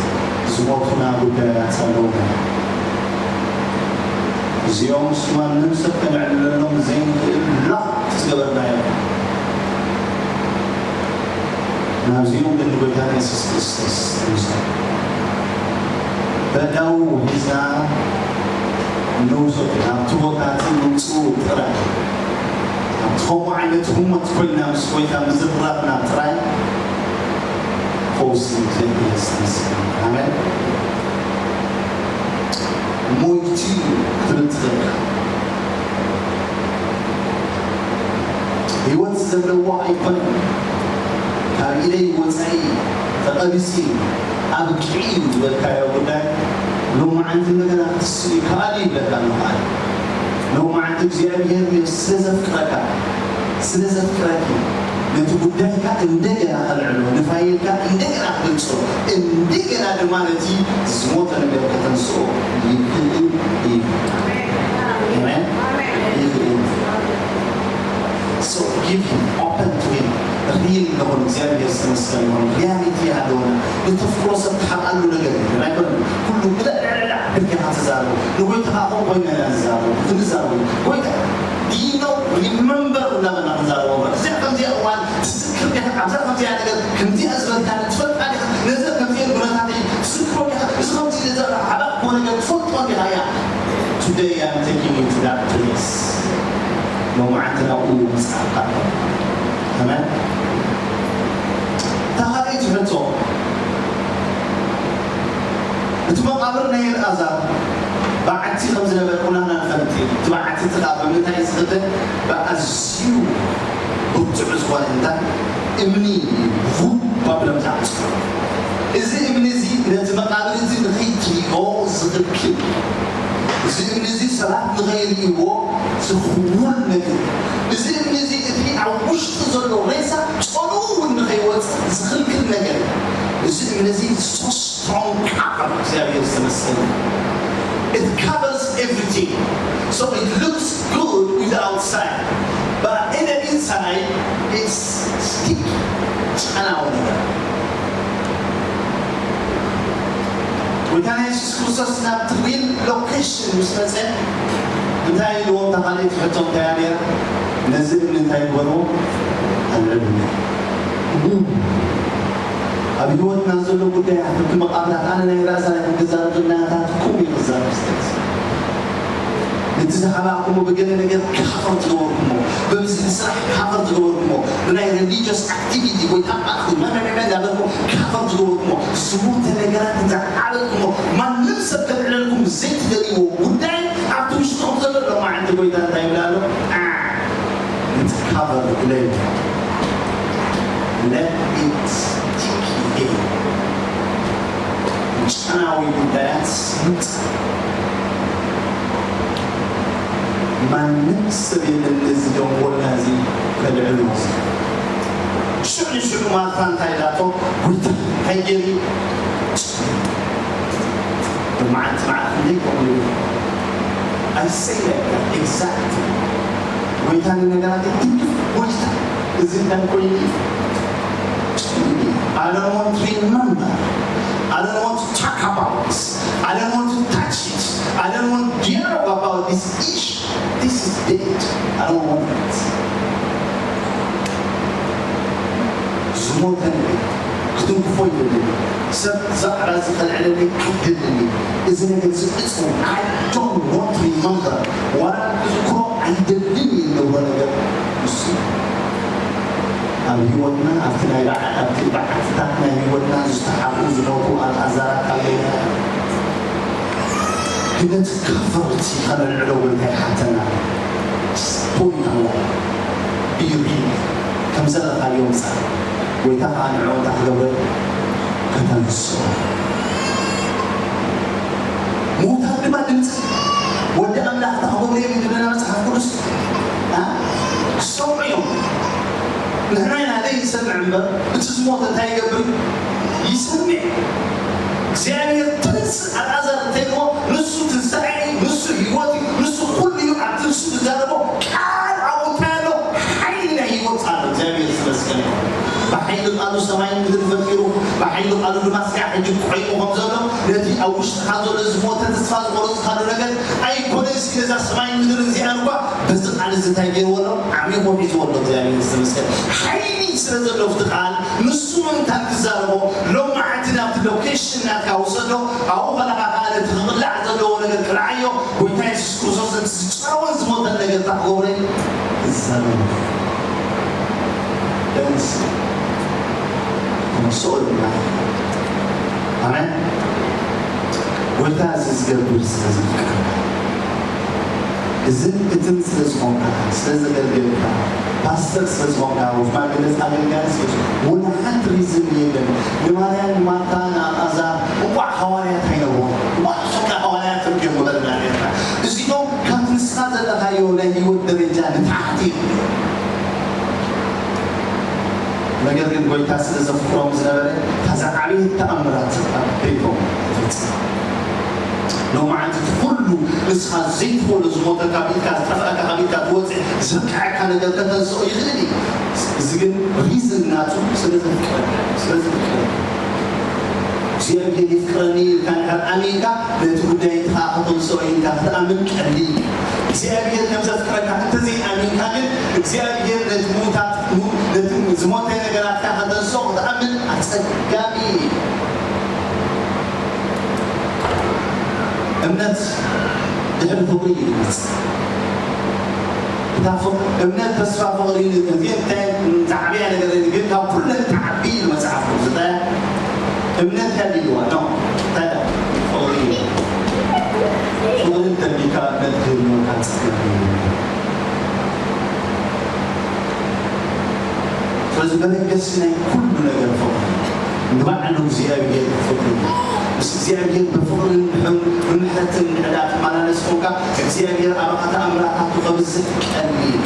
ዝሞቱና ጉዳያት ኣለዉና። እዚኦም ምስ ማንም ሰብ ከነዕልለሎም ዘይንኽእል ላኽ ዝገበርናዮም። ናብዚኦም ግን ንጎይታና የሱስ ክርስቶስ ንውሰድ። በዳው ሒዝና ንውሰድ። ናብቲ ቦታ እቲ ምምፅኡ ጥራይ። ኣብቲ ከምኡ ዓይነት ህሞት ኮይና ምስ ጎይታ ምዝራብና ጥራይ ፈውሲ እግዚኣብሔር ዝተመስገነ። ኣሜን። ሞይቱ እዩ ክትብል ትኽእል። ህይወት ዘለዎ ኣይኮነን። ካብ ኢደይ ወፃኢ ተቐቢፁ እዩ። ኣብቂዑ እዩ ዝበልካዮ ጉዳይ ሎማዓንቲ እንደገና ክትስኡ ይከኣል እዩ ይብለካ ኣለኹ ኣነ። ሎማዓንቲ እግዚኣብሔር ስለ ዘፍቅረካ፣ ስለ ዘፍቅረኪ ነቲ ጉዳይካ እንደገና ከልዕሎ፣ ንፋይልካ እንደገና ክገልጾ፣ እንደገና ድማ ነቲ ዝሞተ ነገር ከተንስኦ ይኽእል እዩ። ኣሜን። ይኽእል። So give him, open to him። ሪል ንኹን፣ እግዚኣብሔር ዝተመስገነ ይኹን። ሪያሊቲ ኣለውና። ንተፍቅሮ ሰብ ትሓብኣሉ ነገር የለን። ኣይኮነን። ኩሉ ብለዕለዕለዕ ብልኪ ኢኻ ትዛረቡ። ንጎይታ ኸዓ ከምኡ ኮይና ኢና ንዛረቡ። ክንዛረቡ። ጎይታ፣ do you know, remember እናበልና ክንዛረቡ። እዚኣ ከምዚኣ እዋን ትዝክር ዲኻ? ኣብዛ ከምዚኣ ነገር ከምዚኣ ዝበልካኒ ትፈልጣ ዲኻ? ነዚ ከምዚአ ኩነታተይ ትዝክሮ ዲኻ? እዚ ከምዚ ነዚ ሓባእ እኮ ነገር ትፈልጦ ዲኻ እያ? Today I'm taking you to that place። ሎማዓንቲ ናብኡ ምጽኣካ። ኣሜን። እታ ካልኣይቲ ሕቶ፣ እቲ መቓብር ናይ ኣልኣዛር በዓቲ ከም ዝነበረ ኩላህና ንፈልጥ እዩ። እቲ በዓቲ እቲ ኸኣ ብምንታይ እዩ ዝኽደን? ብኣዝዩ ብርቱዕ ዝኾነ እንታይ? እምኒ እዩ፣ ቡብ ኣቢሎም ዝዓጽዎ። እዚ እምኒ እዚ ነቲ መቓብር እዚ ንኸይትሪኦ ዝኽልክል እዩ። እዚ እምኒ እዚ ሰባት ንኸይርእይዎ ዝኽውል ነገር እዩ። እዚ እምኒ እዚ እቲ ኣብ ውሽጢ ዘሎ ሬሳ ጨንኡ እውን ንኸይወጽእ ዝኽልክል ነገር እዩ። እዚ እምኒ እዚ so strong cover፣ እግዚኣብሔር ዝተመስገነ። It covers everything. So it looks good with the outside, but in the inside, it's sticky. ጨናዊ ነገር። ጎይታና የሱስ ክርስቶስ ናብቲ ሪል ሎኬሽን ምስ መጸ እንታይ ኢልዎም? እታ ካልኣይቲ ሕቶ እንታይ እያ ነይራ? ነዚ እምኒ እንታይ ግበርዎ? ኣልዕልዎ። ኣብ ህይወትና ዘሎ ጉዳያት፣ እቲ መቓብራት፣ ኣነ ናይ ራእሳ ናይ ክዛረብ ናታትኩም እዩ ክዛረብ ዝደሊ። ነቲ ዝሓባእኩሞ ብገለ ነገር ካፈር ዝገበርኩሞ፣ በዚ ስራሕ ካፈር ዝገበርኩሞ፣ ብናይ ሪሊጅስ ኣክቲቪቲ ወይ ታባእኩ መመመመ እንዳበልኩ ካፈር ዝገበርኩሞ፣ ዝሞተ ነገራት ዝዓበጥኩሞ፣ ማንም ሰብ ከልዕለልኩም ዘይትደልይዎ ጉዳይ ኣብቲ ውሽጥኹም ዘሎ ሎማዓንቲ ጎይታ እንታይ ይብል ኣሎ? አ፣ እቲ ካፈር ግለዩ። Let it stick in። ጨናዊ ጉዳያት ስምጥ። ማንም ሰብ የለን ነዚ ደንጎልና እዚ ከልዕሎ። ሽዑ ንሽዑ ማርታ እንታይ ኢላቶ? ጎይታ፣ እንታይ ገይሩ? መዓልቲ መዓልቲ እንደ ይቆም። I say like that, exactly። ጎይታ ንነገራት ይትንክፍ። ጎይታ፣ እዚ እንታይ ኮይኑ? I don't want to remember. I don't want to talk about this. I don't want to touch it. I don't want to dialogue about this issue. This is Dead. I don't want it. ዝሞተ ነገር ክትንክፎ ይደልን። ሰብ ዛዕባ እዚ ከልዕለለይ ኣይደልን። እዚ ነገር እዚ እፅው። I don't want to remember። ዋላ ክዝክሮ ኣይደልን። የለዎ ነገር እሱ ኣብ ህይወትና ኣብቲ ናይ በዓ- ኣብቲ በዓትታት ናይ ህይወትና ዝተሓብኡ ዝሞቱ ኣልኣዛራት ኣለውና። ግን ነቲ ከቨርቲ ከነልዕሎ ጎይታ ይሓተና። ፖይንት ኣለዎ። ቢሪ ከም ዘለኻዮ ምጻእ። ጎይታ ከኣ ንዕኡ እንታይ ክገብረ? ከተንስኦ። ምዉታት ድማ ድምፂ ወዲ ኣምላኽ እንታይ ክገብሩ እዮም ይብለና መጽሓፍ ቅዱስ? ኣ? ክሰምዑ እዮም። ንሕና ኢና ዘይንሰምዕ እምበር፣ እቲ ዝሞተ እንታይ ይገብር እዩ? ይሰምዕ። እግዚኣብሔር ተንስ ኣልኣዛር እንተይልዎ፣ ንሱ ትንሳኤ እዩ፣ ንሱ ህይወት እዩ፣ ንሱ ኩሉ እዩ። ኣብቲ ንሱ ዝዛረቦ ቃል ኣብኡ እንታይ ኣሎ? ሓይሊ ናይ ህይወት ኣሎ። እግዚኣብሔር ዝተመስገነ ይኹን። ብሓይሊ ቃሉ ሰማይን ምድርን ፈጢሩ፣ ብሓይሊ ቃሉ ድማ ስጋዕ ሕጂ ቆይሙ ከም ዘሎ፣ ነቲ ኣብ ውሽጥኻ ዘሎ ዝሞተ ተስፋ ዝቆረጽካሉ ነገር ኣይኮነን። እስኪ ነዛ ሰማይን ምድርን እዚኣን እኳ በዚ ቃል እዚ እንታይ ገይርዎ ኣሎ? ዓሚቑ ሒዝዎ ኣሎ። እግዚኣብሔር ዝተመስገነ። ሓይሊ ስለ ዘሎ ኣብቲ ቃል፣ ንሱ ምእንታን ክዛረቦ፣ ሎማዓንቲ ናብቲ ሎኬሽን ናትካ ውሰዶ። ኣብኡ ከለኻ ከኣ ነቲ ክቕላዕ ዘለዎ ነገር ቅልዓዮ። ጎይታ የሱስ ክርስቶስ ነቲ ዝጨረወን ዝሞተን ነገር እንታይ ክገብሮ እዩ? ክዛረቦ። ደንስ ተንስኦ ይብላል። ኣሜን። ጎይታ እዚ ዝገብር ስለ ዘፍቀረካ፣ እዝን እትን ስለ ዝኾንካ፣ ስለ ዘገልገልካ፣ ፓስተር ስለ ዝኾንካ፣ ሽማግለ ኣገልጋሊ ስለ ዝኾንካ፣ ወላ ሓንቲ ሪዝን የለን። ንማርያም፣ ንማርታ፣ ንኣልኣዛር እንቋዕ ሃዋርያት ኣይነበሩ። እንቋዕ ሶካ ሃዋርያት እዮም በለና ነርና። እዚኦም ካብ ንስኻ ዘለኻዮ ናይ ህይወት ደረጃ ንታሕቲ እዮም። ነገር ግን ጎይታ ስለ ዘፍቅሮም ዝነበረ፣ እታ ዝዓበየት ተኣምራት ኣብ ቤቶም ተፈጸመ። ሎማዓንቲ እቲ ኩሉ ንስኻ ዘይትኽእሎ ዝሞተ ካብ ኢድካ ዝጠፍኣካ ካብ ኢድካ ዝወፅእ ዝብቅዐካ ነገር ከተንስኦ ይኽእል እዩ። እዚ ግን ሪዝን ናቱ ስለ ዘፍቅረካ፣ ስለ ዘፍቅረካ። እግዚኣብሔር የፍቅረኒ ኢልካ እንድሕር ኣሚንካ፣ ነቲ ጉዳይ እቲ ኸዓ ከተንስኦ ኢልካ ክትኣምን ቀሊል እዩ። እግዚኣብሔር ከም ዘፍቅረካ እንተዘይኣሚንካ ግን፣ እግዚኣብሔር ነቲ ምዉታት፣ ሙ-፣ ነቲ ዝሞተ ነገራትካ ከተንስኦ ክትኣምን ኣጸጋሚ እዩ። እምነት ድሕሪ ፍቕሪ እዩ ዝመጽእ። እታ ፍቕ-፣ እምነት፣ ተስፋ፣ ፍቕሪ፣ እዚአን እንታይ ዝዓበያ ነገር እየን፣ ግን ካብ ኩለን ትዓቢ ኢሉ መጽሓፍ ቅዱስ። እንታይ እምነት ከድልዋ ነው? እንታይ ፍቕሪ እዩ። ፍቕሪ እንተሊካ እምነት ክህልወካ ጸገም የለን። ስለዚ መበገሲ ናይ ኩሉ ነገር ፍቕሪ እዩ። ንባዕሉ እግዚኣብሔር ፍቕሪ እዩ። ምስ እግዚኣብሔር ብፍቕርን ብሕም-፣ ብምሕረትን እንድሕር ደኣ ትመላለስ ኮንካ፣ እግዚኣብሔር ኣባኻ ተኣምራታቱ ከብዝሕ ቀሊል እዩ።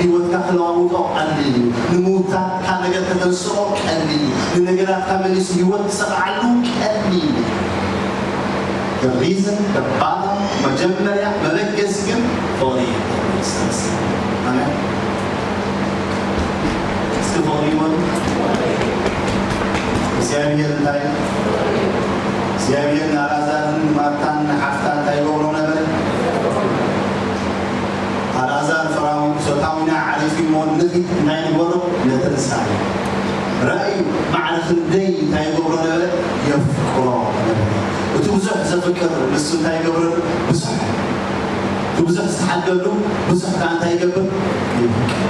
ህይወትካ ክለዋውጦ ቀሊል እዩ። ንምውታትካ ነገር ከተንስኦ ቀሊል እዩ። ንነገራትካ መሊሱ ህይወት ክሰቕዓሉ ቀሊል እዩ። The reason፣ the bottom፣ መጀመርያ መበገሲ ግን ፍቕሪ እዩ። ኣሜን። እስኪ ፍቕሪ ይበሉ። እግዚኣብሔር እንታይ? እግዚኣብሔር ንኣልኣዛርን ንማርታን ንሓፍታ እንታይ ይገብሮ ነበረ? ኣልኣዛር ፈራዊ-፣ ፈታዊና ዓሪፉ እሞ ንኺድ እንታይ ንግበሮ? ነተንስኣ። ራእዩ ማዕረ ክንደይ እንታይ ይገብሮ ነበረ? የፍቅሮ ነበረ። እቲ ብዙሕ ዘፍቅር ንሱ እንታይ ይገብረሉ? ብዙሕ፣ እቲ ብዙሕ ዝተሓደሉ ብዙሕ ከዓ እንታይ ይገብር? ይፍቅር።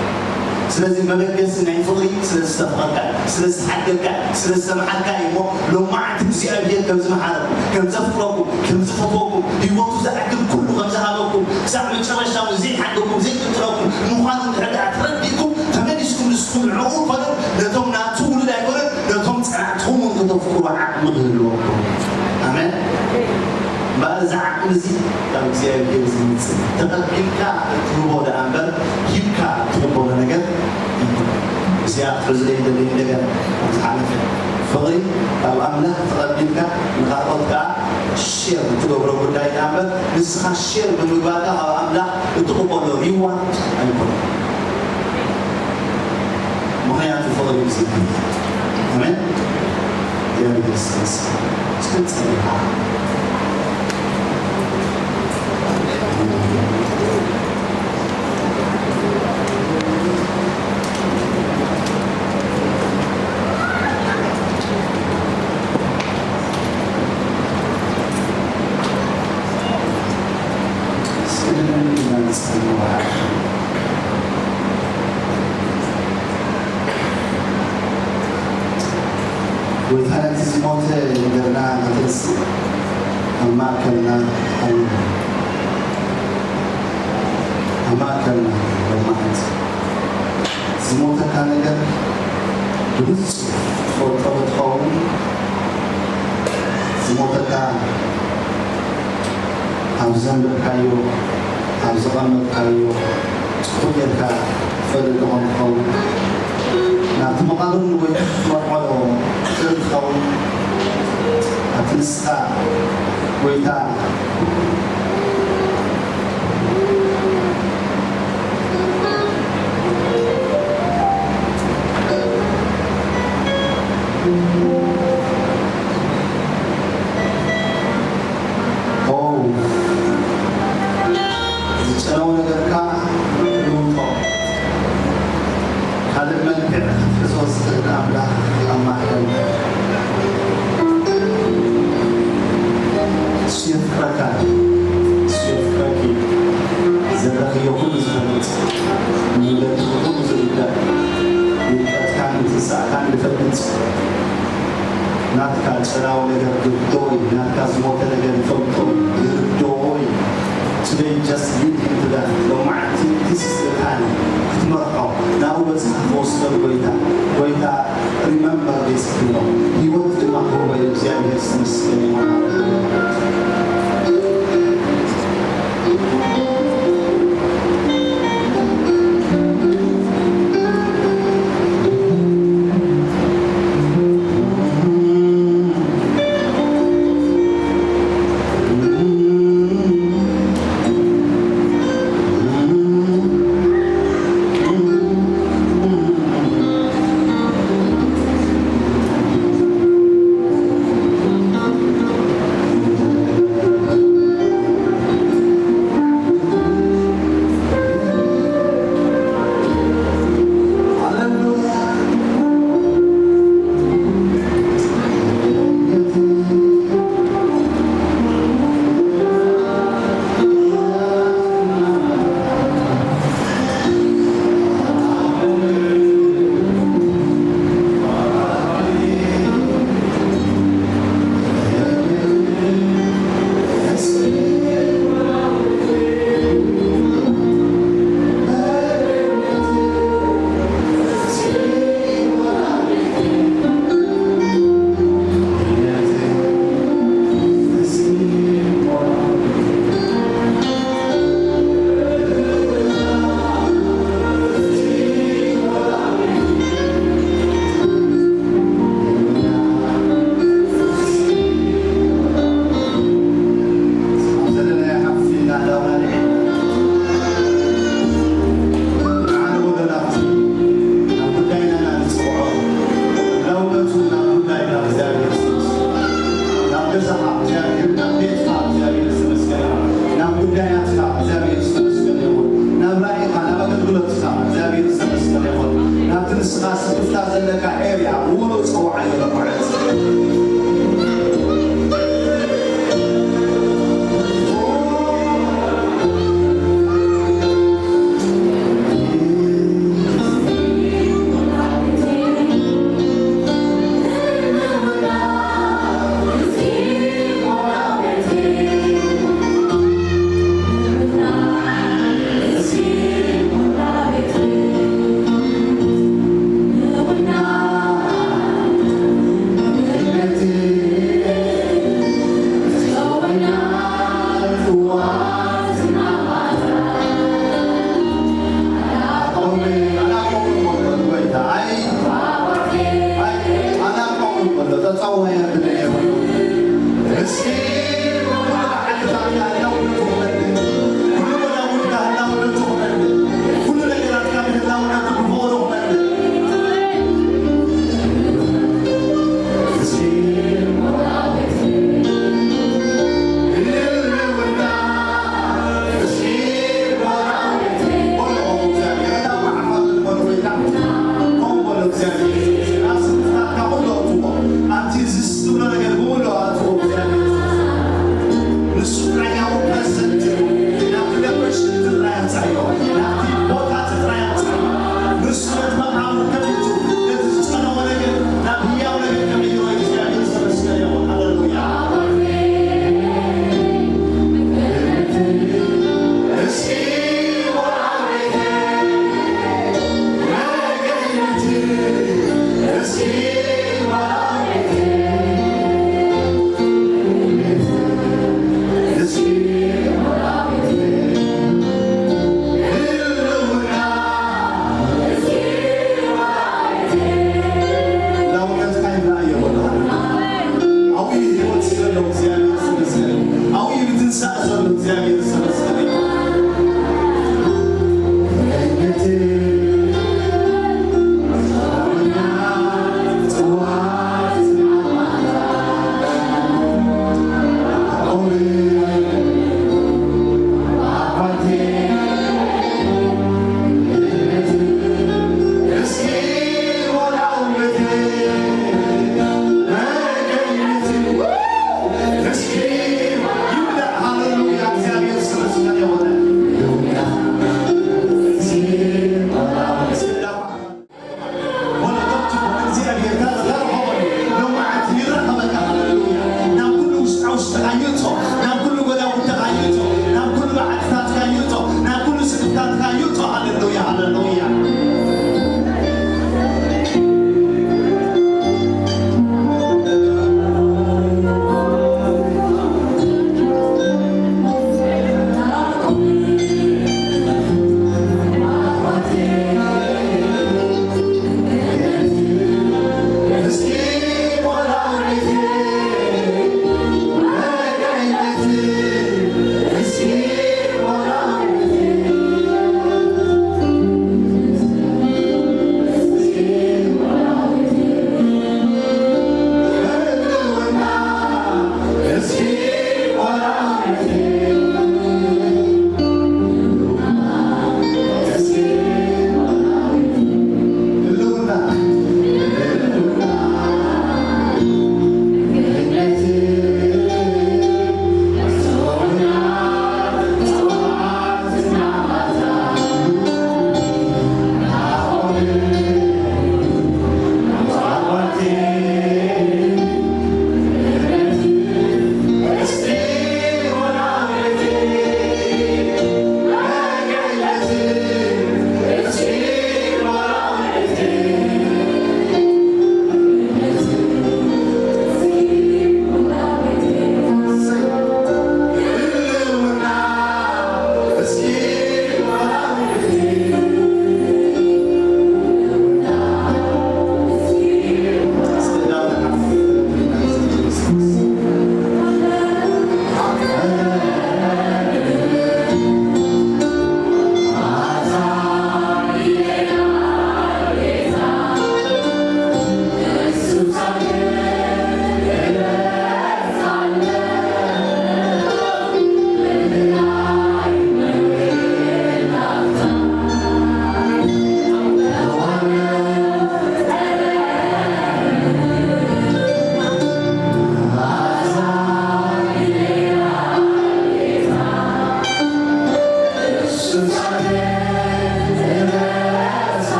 ስለዚ መበገሲ ናይ ፍቕሪ ስለ ዝተፍቐርካ፣ ስለ ዝተሓደልካ፣ ስለ ዝሰምዓልካ እዩ እሞ ሎማዓንቲ እግዚኣብሔር ከም ዝመሓረኩም፣ ከም ዘፍቅረኩም፣ ከም ዝፈትወኩም፣ ህይወቱ ዝኣክል ኩሉ ከም ዝሃበኩም፣ ክሳብ መጨረሻ እውን ዘይሓደኩም፣ ዘይጥንጥረኩም ምዃኑ እንድሕር ደኣ ተረዲእኩም፣ ተመሊስኩም ንስኹም ንዕኡ ኮነ ነቶም ናቱ ውሉድ ኣይኮነን፣ ነቶም ጸላእትኹም እውን ከተፍቅሩ ዓቕሚ ክህልወኩም። ኣሜን። እምበኣር እዚ ዓቕሚ እዚ ካብ እግዚኣብሔር ዝመጽእ፣ ተቐቢልካ እትህቦ ደኣ እምበር ሂብካ እትቕበሎ ነገር ኣይኮነን። እዚኣ ክትሕዝለይ ደለይ እንደገና ኣብ ዝሓለፈ ፍቕሪ ካብ ኣምላኽ ተቐቢልካ ንኻልኦት ከኣ ሼር እትገብሮ ጉዳይ ደኣ እምበር ንስኻ ሼር ብምግባርካ ካብ ኣምላኽ እትቕበሎ ሪዋርድ ኣይኮነን። ምኽንያቱ ፍቕሪ እግዚኣብሔር። ኣሜን። እግዚኣብሔር ይመስገን። እስኪ እንጸልይ። ጎይታ ነቲ ዝሞተ ነገርና ከተንስእ ኣብ ማእከልና ኣሎ። ኣብ ማእከልና ሎማዓንቲ ዝሞተካ ነገር ብንጹር ትፈልጦ ዶ ትኸውን? ዝሞተካ ኣብ ዘንበርካዮ፣ ኣብ ዘቐመጥካዮ ጽቡቕ ጌርካ ትፈልጥ ዶ ትኸውን? ናብቲ መቓብር ንጎይታ ክትመርሖ ዶ ትኽእል ትኸውን? ኣብቲ ንስኻ ጎይታ ኦ፣ ዝጨነወ ነገርካ ልውጦ። ካልእ መልክዕ ክትሕዞ ዝኽእል ኣምላኽ ኣብ ማእከል እሱ የፍቅረካ፣ እሱ የፍቅረኪ። ዘለኽዮ ኩሉ ዝፈልጥ፣ መንገድኺ ኩሉ ዝርዳእ፣ ውድቀትካን ምትንሳእካን ዝፈልጥ፣ ናትካ ጨላዊ ነገር ዝርድኦ እዩ፣ ናትካ ዝሞተ ነገር ይፈልጦ እዩ፣ ይርድኦ እዩ። Today just lead him to that። ሎማዓንቲ this is the time ክትመርሖ፣ ናብኡ በጺሕካ ክትወስዶ ንጎይታ። ጎይታ remember this ትብሎ። ህይወት ድማ ክህቦ እዩ እግዚኣብሔር ዝተመስገነ ይኹን። ናብ ገዛኻ እግዚኣብሔር፣ ናብ ቤትካ እግዚኣብሔር ዝተመስገነ ይኹን። ናብ ጉዳያትካ እግዚኣብሔር ዝተመስገነ ይኹን። ናብ ራእይኻ፣ ናብ ኣገልግሎትካ እግዚኣብሔር ዝተመስገነ ይኹን። ናብቲ ንስኻ ስክፍታ ዘለካ ኤርያ ምሉእ ጸውዓዮ ሎምዓንቲ።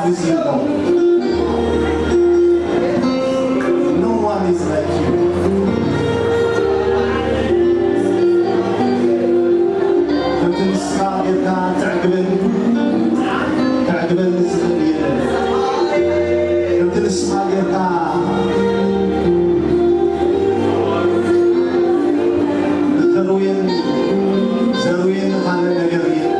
With you, Lord. No one is like you. ከምቲ ንስኻ ጌርካ ትዕግበኒ፣ ትዕግበኒ ዝኽእል የለን። ከምቲ ንስኻ ጌርካ ተርውየኒ፣ ዘርውየኒ ካልእ ነገር የለን።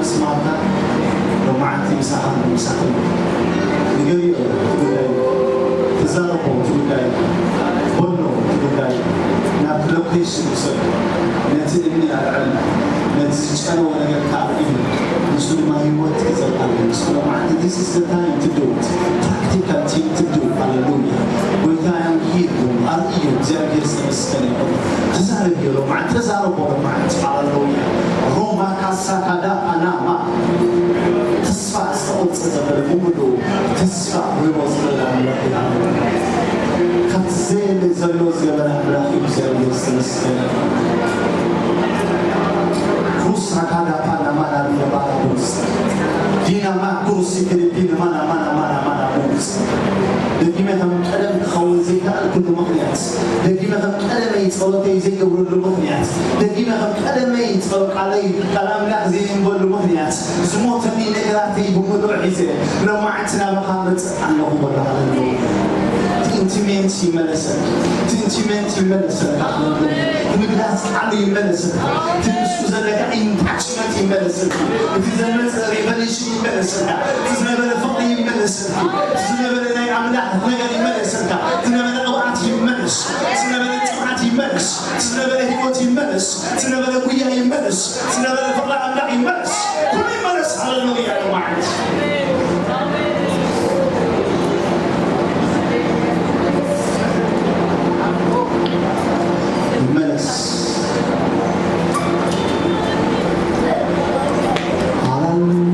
መስማዕካ ሎማዓንቲ ምሳኻ ምሳኻ ንገሪዮ እቲ ጉዳይ ተዛረቦ እቲ ጉዳይ በሎ እቲ ጉዳይ ናብ ሎኬሽን ውሰድ ነቲ እምኒ ኣልዕል ነቲ ዝጨነወ ነገር ካብ እዩ ንሱ ድማ ህይወት ክዘርኣሉ ንሱ ሎማዓንቲ this is the time to do it practical thing to do ሃሌሉያ ጎይታ ያምሂር ኣርእዮ እግዚኣብሔር ዝተመስገነ ይኹን ተዛረብ ሎማዓንቲ ተዛረቦ ሎማዓንቲ ሃሌሉያ ሮማ ካሳ ካዳ ፓናማ ተስፋ ዝተቆርጸ ዘበለ ብምሉ ተስፋ ርቦ ዝበለ ኣምላኽ ይሃበና። ካብቲ ዘየለ ዘሎ ዝገበረ ኣምላኽ እዩ እግዚኣብሔር ዝተመስገነ። ኩሳ ካዳ ፓናማ ናርዮ ባላቡስ ዲናማ ኩርሲ ፊሊፒን ማና ማና ማና ማና ቡስ ደጊመ ከም ቀደም ክኸውን ዘይከኣልኩሉ ምኽንያት ደጊመ ከም ቀደመይ ጸሎተይ ዘይገብረሉ ምኽንያት ደጊመ ከም ቀደመይ ጸሎ ቃለይ ቃል ኣምላኽ ዘይንበሉ ምኽንያት ዝሞተኒ ነገራተይ ብምሉእ ሒዘ ሎማዓንቲ ናባኻ መጽእ ኣለኹ በሎ ሃለሉ ትንቲሜንት ይመለሰልካ ትንቲሜንት ይመለሰልካ ሃለሉ ምግላጽ ቃሉ ይመለሰልካ ትንሱ ዘለካ ኢንታችመንት ይመለሰልካ እቲ ዘመጸ ሪቨሌሽን ይመለሰልካ እቲ ዝነበረ ፍቕሪ ይመለሰልካ እቲ ዝነበረ ናይ ኣምላኽ ነገር ይመለሰልካ ዝነበረ ቅብኣት ይመለስ ዝነበረ ጥምዓት ይመለስ ዝነበረ ህይወት ይመለስ ዝነበረ ጉያ ይመለስ ዝነበረ ፍቕሪ ኣምላኽ ይመለስ ኩሉ ይመለስ ሃለሉያ ሎማዓንቲ ይመለስ ሃለሉያ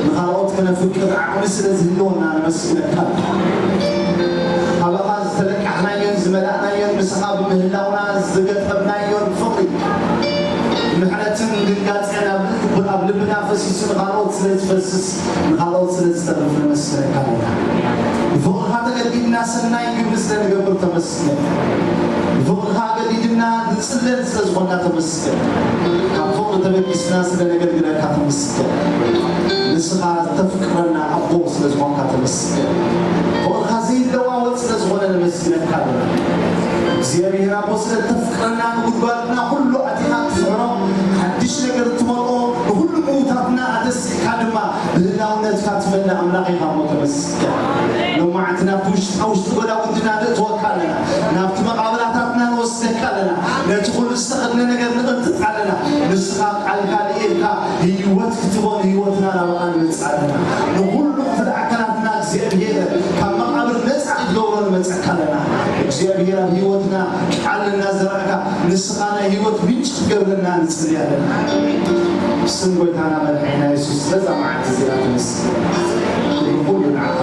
ንኻልኦት ከነፍቅር ዓቕሚ ስለ ዝህልወና ነመስግነካ። ካባኻ ዝተለቃሕናዮን ዝመላእናዮን፣ ንስኻ ብምህላውና ዝገጠምናዮን ፍቕሪ፣ ምሕረትን ድንጋጼን ኣብ ልብ-፣ ኣብ ልብና ፈሲሱ ንኻልኦት ስለ ዝፈስስ፣ ንኻልኦት ስለ ዝተርፍ ነመስግነካ ኣለና። ብፍቕርኻ ተገዲድና ሰናይ ግብሪ ስለ ንገብር ተመስገን። ብፍቕርኻ ገዲድና ንጽለል ስለ ዝኾንና ተመስገን። ካብ ፍቕሪ ተበጊስና ስለ ነገልግለካ ተመስገን። ንስኻ ተፍቅረና ኣቦ ስለ ዝኾንካ ተመስገን። ፍቕርኻ ዘይለዋወጥ ስለ ዝኾነ ነመስግነካ ኣለና። እግዚኣብሔር ኣቦ ስለ ተፍቅረና፣ ንጉድጓድና ኩሉ ኣቲኻ ትፍሕሮ፣ ሓድሽ ነገር ትመልኦ፣ ንኹሉ ምውታትና ኣተሲእካ ድማ ብህላውነትካ ትመልእ ኣምላኽ ኢኻ እሞ ተመስገን። ሎማዓንቲ ናብቲ ውሽጣ ውሽጢ ጎዳጉድና ንእትወካ ኣለና። ናብቲ መቓብራታትና ንወስደካ ኣለና። ነቲ ኩሉ ዝተኸድነ ነገር ንቕንጥጥ ኣለና። ንስኻ ቃልካ ልኢልካ ህይወት ክትቦ ንህይወትና ናባኻ ንምጽእ ኣለና። ንኹሉ ክፍሊ ኣካላትና እግዚኣብሔር ካብ መቓብር ነጻ ክትገብሮ ንመጸካ ኣለና። እግዚኣብሔር ኣብ ህይወትና ቃል እናዘራእካ ንስኻ ናይ ህይወት ምንጪ ክትገብረና ንጽሊ ኣለና። ብስም ጎይታና መድሓኒና የሱስ ስለዛ መዓልቲ እዚኣ ተመስገን። ክብሪ ኩሉ ንዓኻ።